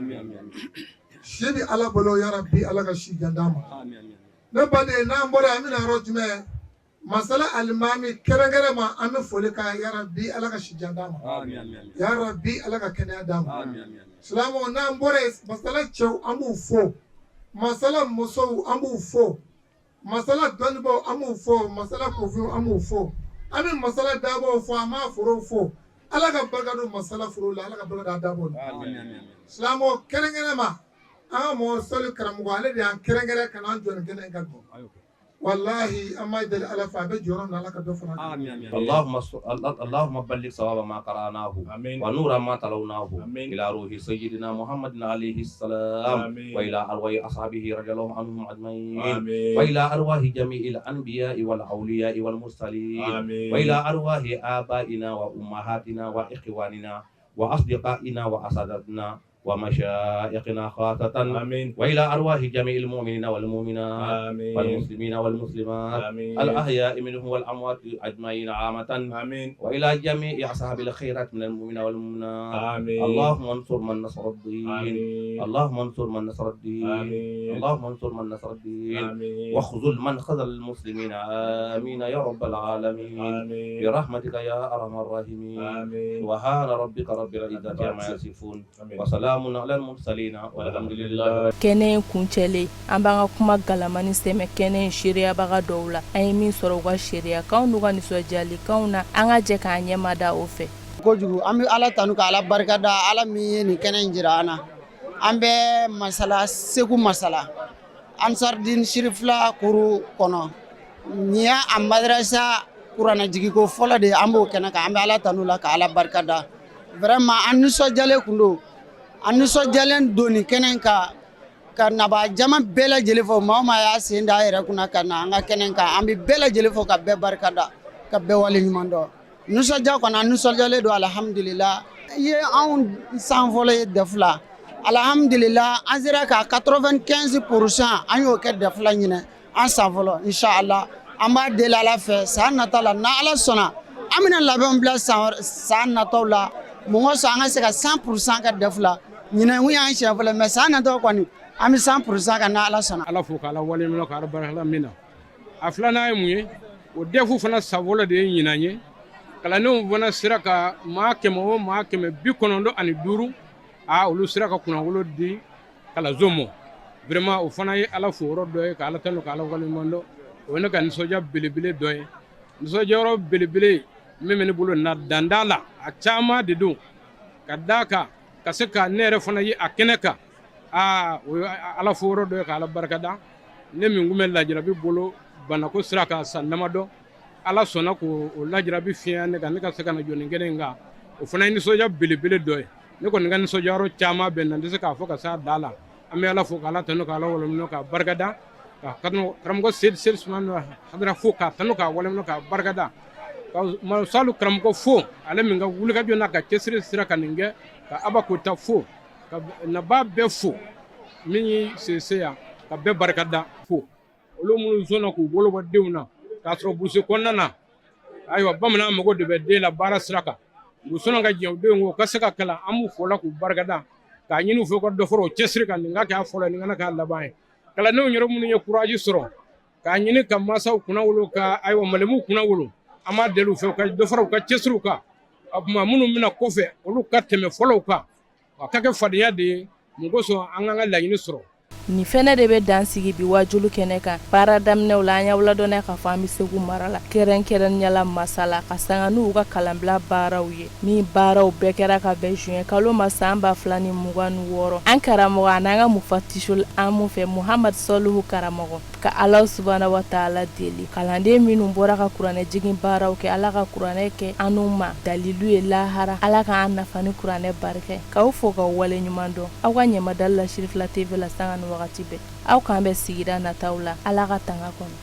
Si bɛ Ala bolo. Yarabi, Ala ka si jan d'a ma. Ne baden, n'an bɔra, an bɛna yɔrɔ jumɛn? Masala alimami kɛrɛnkɛrɛn ma, an bɛ foli k'a. Yarabi, Ala ka si jan d'a ma. Yarabi, Ala ka kɛnɛya d'a ma. Silamɛw, n'an bɔra yen, masala cɛw, an b'u fo. Masala musow, an b'u fo. Masala dɔnnibaw, an b'u fo. Masala kofinw, an b'u fo. An bɛ masala dabaw fo, an b'a forow fo. Ala ka barika don masala foro la, Ala ka barika don a dabaw la. Silamɛw, kɛrɛnkɛrɛn ma, an ka mɔgɔ sɔli karamɔgɔ, ale de y'an kɛrɛnkɛrɛn ka n'an jɔ nin kɛnɛ in kan bi. Walahi, an b'a deli Ala fɛ, a bɛ jɔyɔrɔ min na, Ala ka dɔ fara a kan. اللهم اللهم بلغ صواب ما قرأناه ونور ما تلوناه إلى روح سيدنا محمد عليه السلام وإلى أرواح أصحابه رضي الله عنهم أجمعين وإلى أرواح جميع الأنبياء والأولياء والمرسلين وإلى أرواح آبائنا وأمهاتنا وإخواننا وأصدقائنا وأساتذتنا ومشائخنا خاصة. آمين. وإلى أرواح جميع المؤمنين والمؤمنات. آمين. والمسلمين والمسلمات. آمين. الأحياء منهم والأموات أجمعين عامة. آمين. وإلى جميع أصحاب الخيرات من المؤمنين والمؤمنات. آمين. اللهم انصر من نصر الدين. آمين. اللهم انصر من نصر الدين. آمين. اللهم انصر من نصر الدين. آمين. واخذل من خذل المسلمين. آمين يا رب العالمين. آمين. برحمتك يا أرحم الراحمين. آمين. سبحان ربك رب العزة عما يصفون وسلام على المرسلين والحمد لله. Kɛnɛ in kuncɛlen, an b'an ka kuma galamani sɛmɛ kɛnɛ in seereyabaga dɔw la. An ye min sɔrɔ u ka seereyakanw n'u ka nisɔndiyalikanw na, an ka jɛ k'an ɲɛma da o fɛ. Kojugu, an bɛ Ala tanu ka Ala barika da, Ala min ye nin kɛnɛ in jira an na. An bɛ masala, Segu masala Ansardin Sirifila kuru kɔnɔ. Nin y'a a madarasa kuranɛjigiko fɔlɔ de ye. An b'o kɛnɛ kan. An bɛ Ala tanu la ka Ala barika da. Vraiment, an nisɔndiyalen kun don, an nisɔndiyalen don nin kɛnɛ in kan, ka naba jama bɛɛ lajɛlen fɔ. Maa o maa y'a sen da a yɛrɛ kunna ka na an ka kɛnɛ kan, an bɛ bɛɛ lajɛlen fɔ ka bɛɛ barika da, ka bɛɛ wale ɲuman dɔn. Nisɔndiya kɔni, an nisɔndiyalen don, alihamudulila. I ye anw san fɔlɔ ye DEF la. Alihamudulila, an sera ka 95 %, an y'o kɛ DEF la ɲinɛ, an san fɔlɔ. Inshallah, an b'a deli Ala fɛ, san nata la, n'a Ala sɔnna, an bɛna labɛnw bila san san nataw la. Mun kosɔn an ka se ka 100 % kɛ DEF la ɲinɛ? Kun y'an siɲɛ fɔlɔ, mais san nataw kɔni, an bɛ 100 % kɛ n'a Ala sɔnna. Ala fo k'Ala waleɲuman, k'Ala barika min na. A filanan ye mun ye? O DEF fana san fɔlɔ de ye ɲinan ye. Kalandenw fana sera ka maa 100 o maa 195, aa, olu sera ka kunnawolo di kalanso ma. Vraiment, o fana ye Ala fo yɔrɔ dɔ ye, ka Ala tanu, ka Ala waleɲuman dɔn. O ye ne ka nisɔndiya belebele dɔ ye. Nisɔndiya yɔrɔ belebele min bɛ ne bolo na, dan t'a la, a caman de don. Ka d'a kan ka se ka ne yɛrɛ fana ye a kɛnɛ kan, aa, o ye Ala fo yɔrɔ dɔ ye, ka Ala barikada. Ne min tun bɛ lajarabi bolo banako sira kan san damadɔ, Ala sɔnna k'o lajarabi fiɲɛ ne kan, ne ka se ka na jɔ nin kɛnɛ in kan, o fana ye nisɔndiya belebele dɔ ye. Ne kɔni ka nisɔndiya yɔrɔ caman bɛ na, n tɛ se k'a fɔ ka s'a da la. An bɛ Ala fo k'Ala tanu, k'Ala waleɲuman, k'a barikada, ka karamɔgɔ Seyidi Seyidi Sumana Hayidara fo, k'a tanu, k'a waleɲuman, k'a barikada, ka Salu karamɔgɔ fo, ale min ka wulikajɔ n'a ka cɛsiri sera ka nin kɛ, ka Aba Kota fo, ka nabaa bɛɛ fo min y'i sen se yan, ka bɛɛ barikada fo. Olu minnu sɔnna k'u bolo bɔ denw na k'a sɔrɔ burusi kɔnɔna na, ayiwa, bamanan mago de bɛ den la baara sira kan, u sɔnna ka jɛ u denw kɔ, u ka se ka kalan, an b'u fo la k'u barikada, k'a ɲini u fɛ u ka dɔ fara u cɛsiri kan, nin ka kɛ a fɔlɔ, nin kana k'a laban ye. Kalandenw yɛrɛ minnu ye courage sɔrɔ k'a ɲini ka mansaw kunna wolo, ka ayiwa malimuw kunna wolo, an b'a deli u fɛ u ka dɔ fara u ka cɛsiriw kan. O tuma minnu bɛna kɔfɛ, olu ka tɛmɛ fɔlɔw kan, a ka kɛ fadenya de ye. Mun kosɔn an k'an ka laɲini sɔrɔ. Nin fɛnɛ de bɛ dan sigi bi wajulu kɛnɛ kan. Baara daminɛw la, an y'aw ladɔnniya k'a fɔ an bɛ Segu mara la, kɛrɛnkɛrɛnnenya la Masala, ka sanga n'u ka kalanbila baaraw ye, min baaraw bɛɛ kɛra ka bɛn juin kalo ma san 2026. An karamɔgɔ ani an ka mufatisul amu fɛ, Muhamad Sɔlihu karamɔgɔ, ka Ala subahana wa taala deli, kalanden minnu bɔra ka kuranɛ jigin baaraw kɛ, Ala ka kuranɛ kɛ anw ma dalilu ye lahara. Ala k'an nafa ni kuranɛ barika ye. K'aw fo k'aw wale ɲuman dɔn aw ka ɲɛmadali la Sirifila TV la sanga ni wagati bɛɛ. Aw k'an bɛn sigida nataw la, Ala ka tanga kɔnɔ.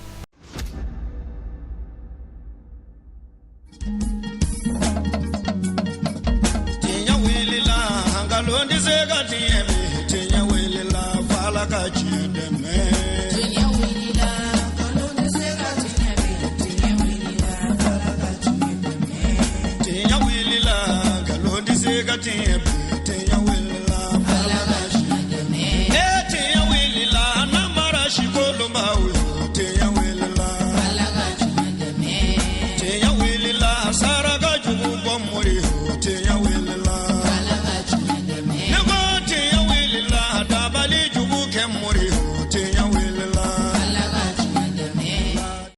Bɛɛ ka tiɲɛ.